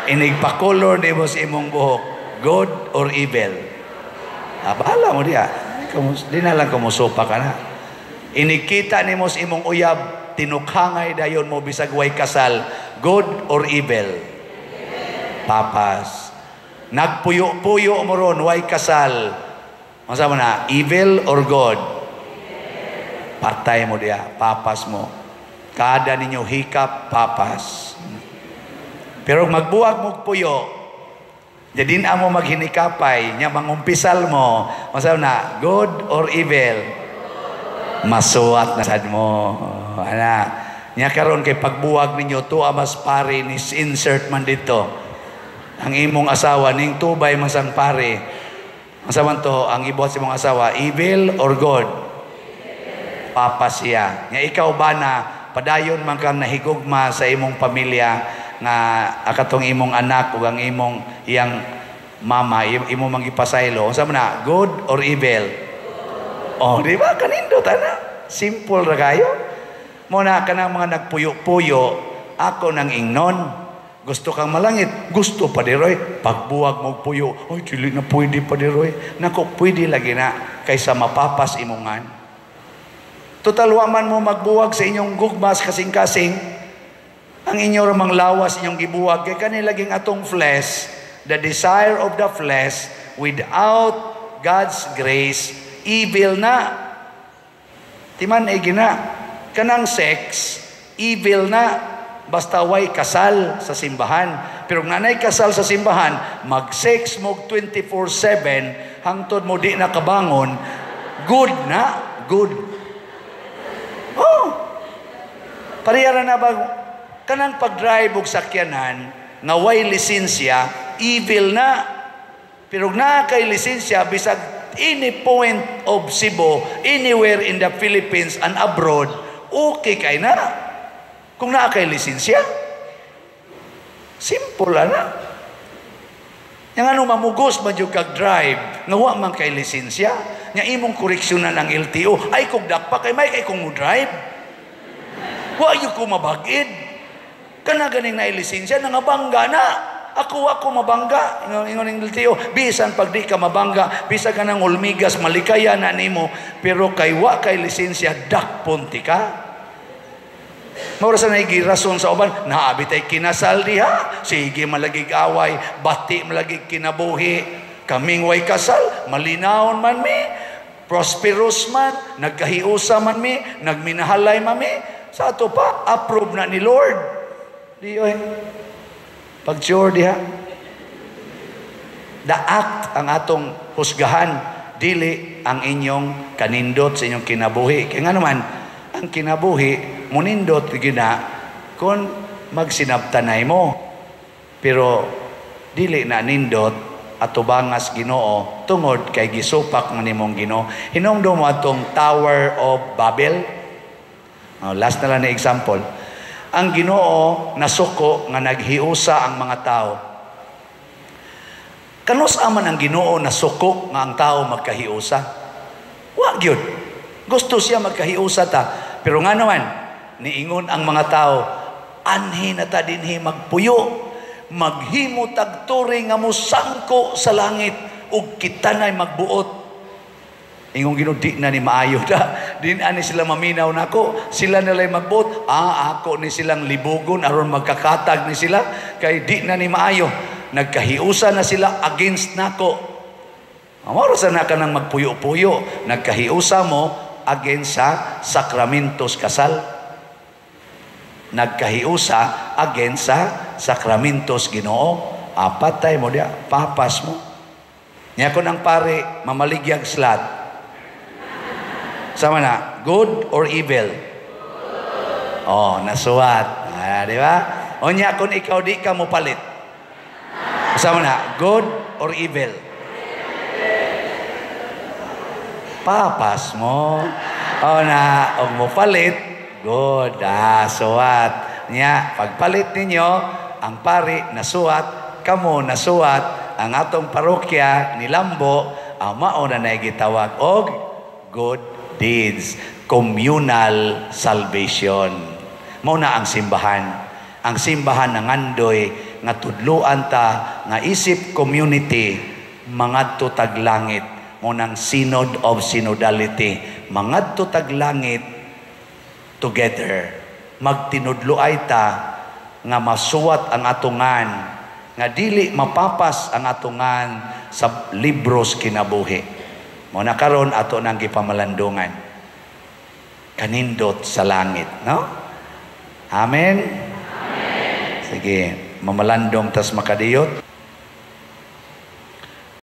S1: Inigpakolor nimo sa imong buhok. Good or evil? Ah, bahala mo diya. Di na lang kumusupa ka na. Inikita nimo sa imong uyab, tinukhangay dayon mo bisag way kasal. Good or evil? Papas. Nagpuyo-puyo mo ron, way kasal. Unsa man na? Evil or good? Patay mo diya, papas mo. Kada ninyo hikap, papas. Pero magbuwag mo puyo, jadi na mo maghinikapay, nya mangumpisal mo, unsa man na? Good or evil? Masuwat na sad mo. Ana. Nya karon kay pagbuwag ninyo tuwa mas pare ni insert man dito. Ang imong asawa ning tubay masang pare. Unsa man to ang ibuhat sa imong asawa, evil or good? Papa siya. Nya ikaw ba na padayon man kang nahigugma sa imong pamilya nga akatong imong anak ug ang imong iyang mama imo mang gipasaylo, unsa man na? Good or evil? Oh, di ba kanindot ana? Simple ra kayo. Mo na kanang mga nagpuyo-puyo, ako nang ingnon. Gusto kang malangit, gusto pa diroy. Pagbuwag mo puyo, ay dili na pwede pa diroy. Nako, pwede lagi na kaysa mapapas imongan. Total wa man mo magbuwag sa inyong gugmas kasing-kasing. Ang inyo ramang lawas inyong gibuwag kay kani laging atong flesh, the desire of the flesh without God's grace, evil na. Timan ay gina. Kanang sex, evil na. Basta way kasal sa simbahan. Pero nga nay kasal sa simbahan, mag-sex mo 24/7 hangtod mo di na kabangon, good na, good. Oh. Parehara na ba kanang pag-drive og sakyanan nga way lisensya, evil na. Pero naa kay lisensya bisag any point of Cebu, anywhere in the Philippines and abroad, okay kay na. Kung naa kay lisensya, simple na. Yang ano mamugos man jud kag drive nga wa man kay lisensya, nya imong koreksyonan ang LTO, ay kog dakpa kay may kay kong mo drive. Wa gyud ko mabagid. Kana ganing na lisensya nangabangga na. Ako ako mabangga. Ingon ingon ning LTO, bisan pag di ka mabangga, bisan ka nang ulmigas malikaya na nimo, pero kay wa kay lisensya dakpon ti ka. Mao ra sa naigi rason sa uban, naabi tay kinasal diha, sige malagig away, bati malagig kinabuhi. Kaming way kasal, malinawon man mi, prosperous man, nagkahiusa man mi, nagminahalay man mi. Sa ato pa, approve na ni Lord. Di oy. Pag-sure diha. The act ang atong husgahan, dili ang inyong kanindot sa inyong kinabuhi. Kaya nga naman, ang kinabuhi, munindot gina kung magsinabtanay mo. Pero dili na nindot atubangas Ginoo tungod kay gisupak man nimong Ginoo. Hinumdum mo atong Tower of Babel. Oh, last na lang na example. Ang Ginoo nasuko nga naghiusa ang mga tao. Kanus aman ang Ginoo nasuko nga ang tao magkahiusa? Wa gyud. Gusto siya magkahiusa ta. Pero nga naman, niingon ang mga tao, anhi na ta dinhi magpuyo, maghimo tag tore nga mosangko sa langit ug kita na'y magbuot. Ingong Ginoo, di na ni maayo da. Di na ni sila maminaw nako. Sila nila'y magbuot. Ah, ako ni silang libugon aron magkakatag ni sila kay di na ni maayo. Nagkahiusa na sila against nako. Amoro sa na ka nang magpuyo-puyo. Nagkahiusa mo against sa sakramentos kasal. Nagkahiusa against sa sakramentos Ginoo. Apatay mo diya, papas mo. Niya ko ng pare, mamaligyag slat. Sama na, good or evil? Oh, nasuwat. Ah, di ba? O niya kung ikaw di ka mo palit. Sama na, good or evil? Papas mo. O na, og mo palit, good. Ah, suwat. Niya, pagpalit ninyo, ang pari nasuwat, kamo nasuwat, ang atong parokya nilambo, ang mao na naigitawag og good deeds, communal salvation. Mao na ang simbahan. Ang simbahan nangandoy nga tudluan ta nga isip community mangadto tag langit. Mao nang synod of synodality, mangadto tag langit together. Magtinudloay ta nga masuwat ang atungan, nga dili mapapas ang atungan sa libros kinabuhi. Mao na karon ato nang gipamalandungan. Kanindot sa langit, no? Amen. Amen. Sige, mamalandong tas makadiyot.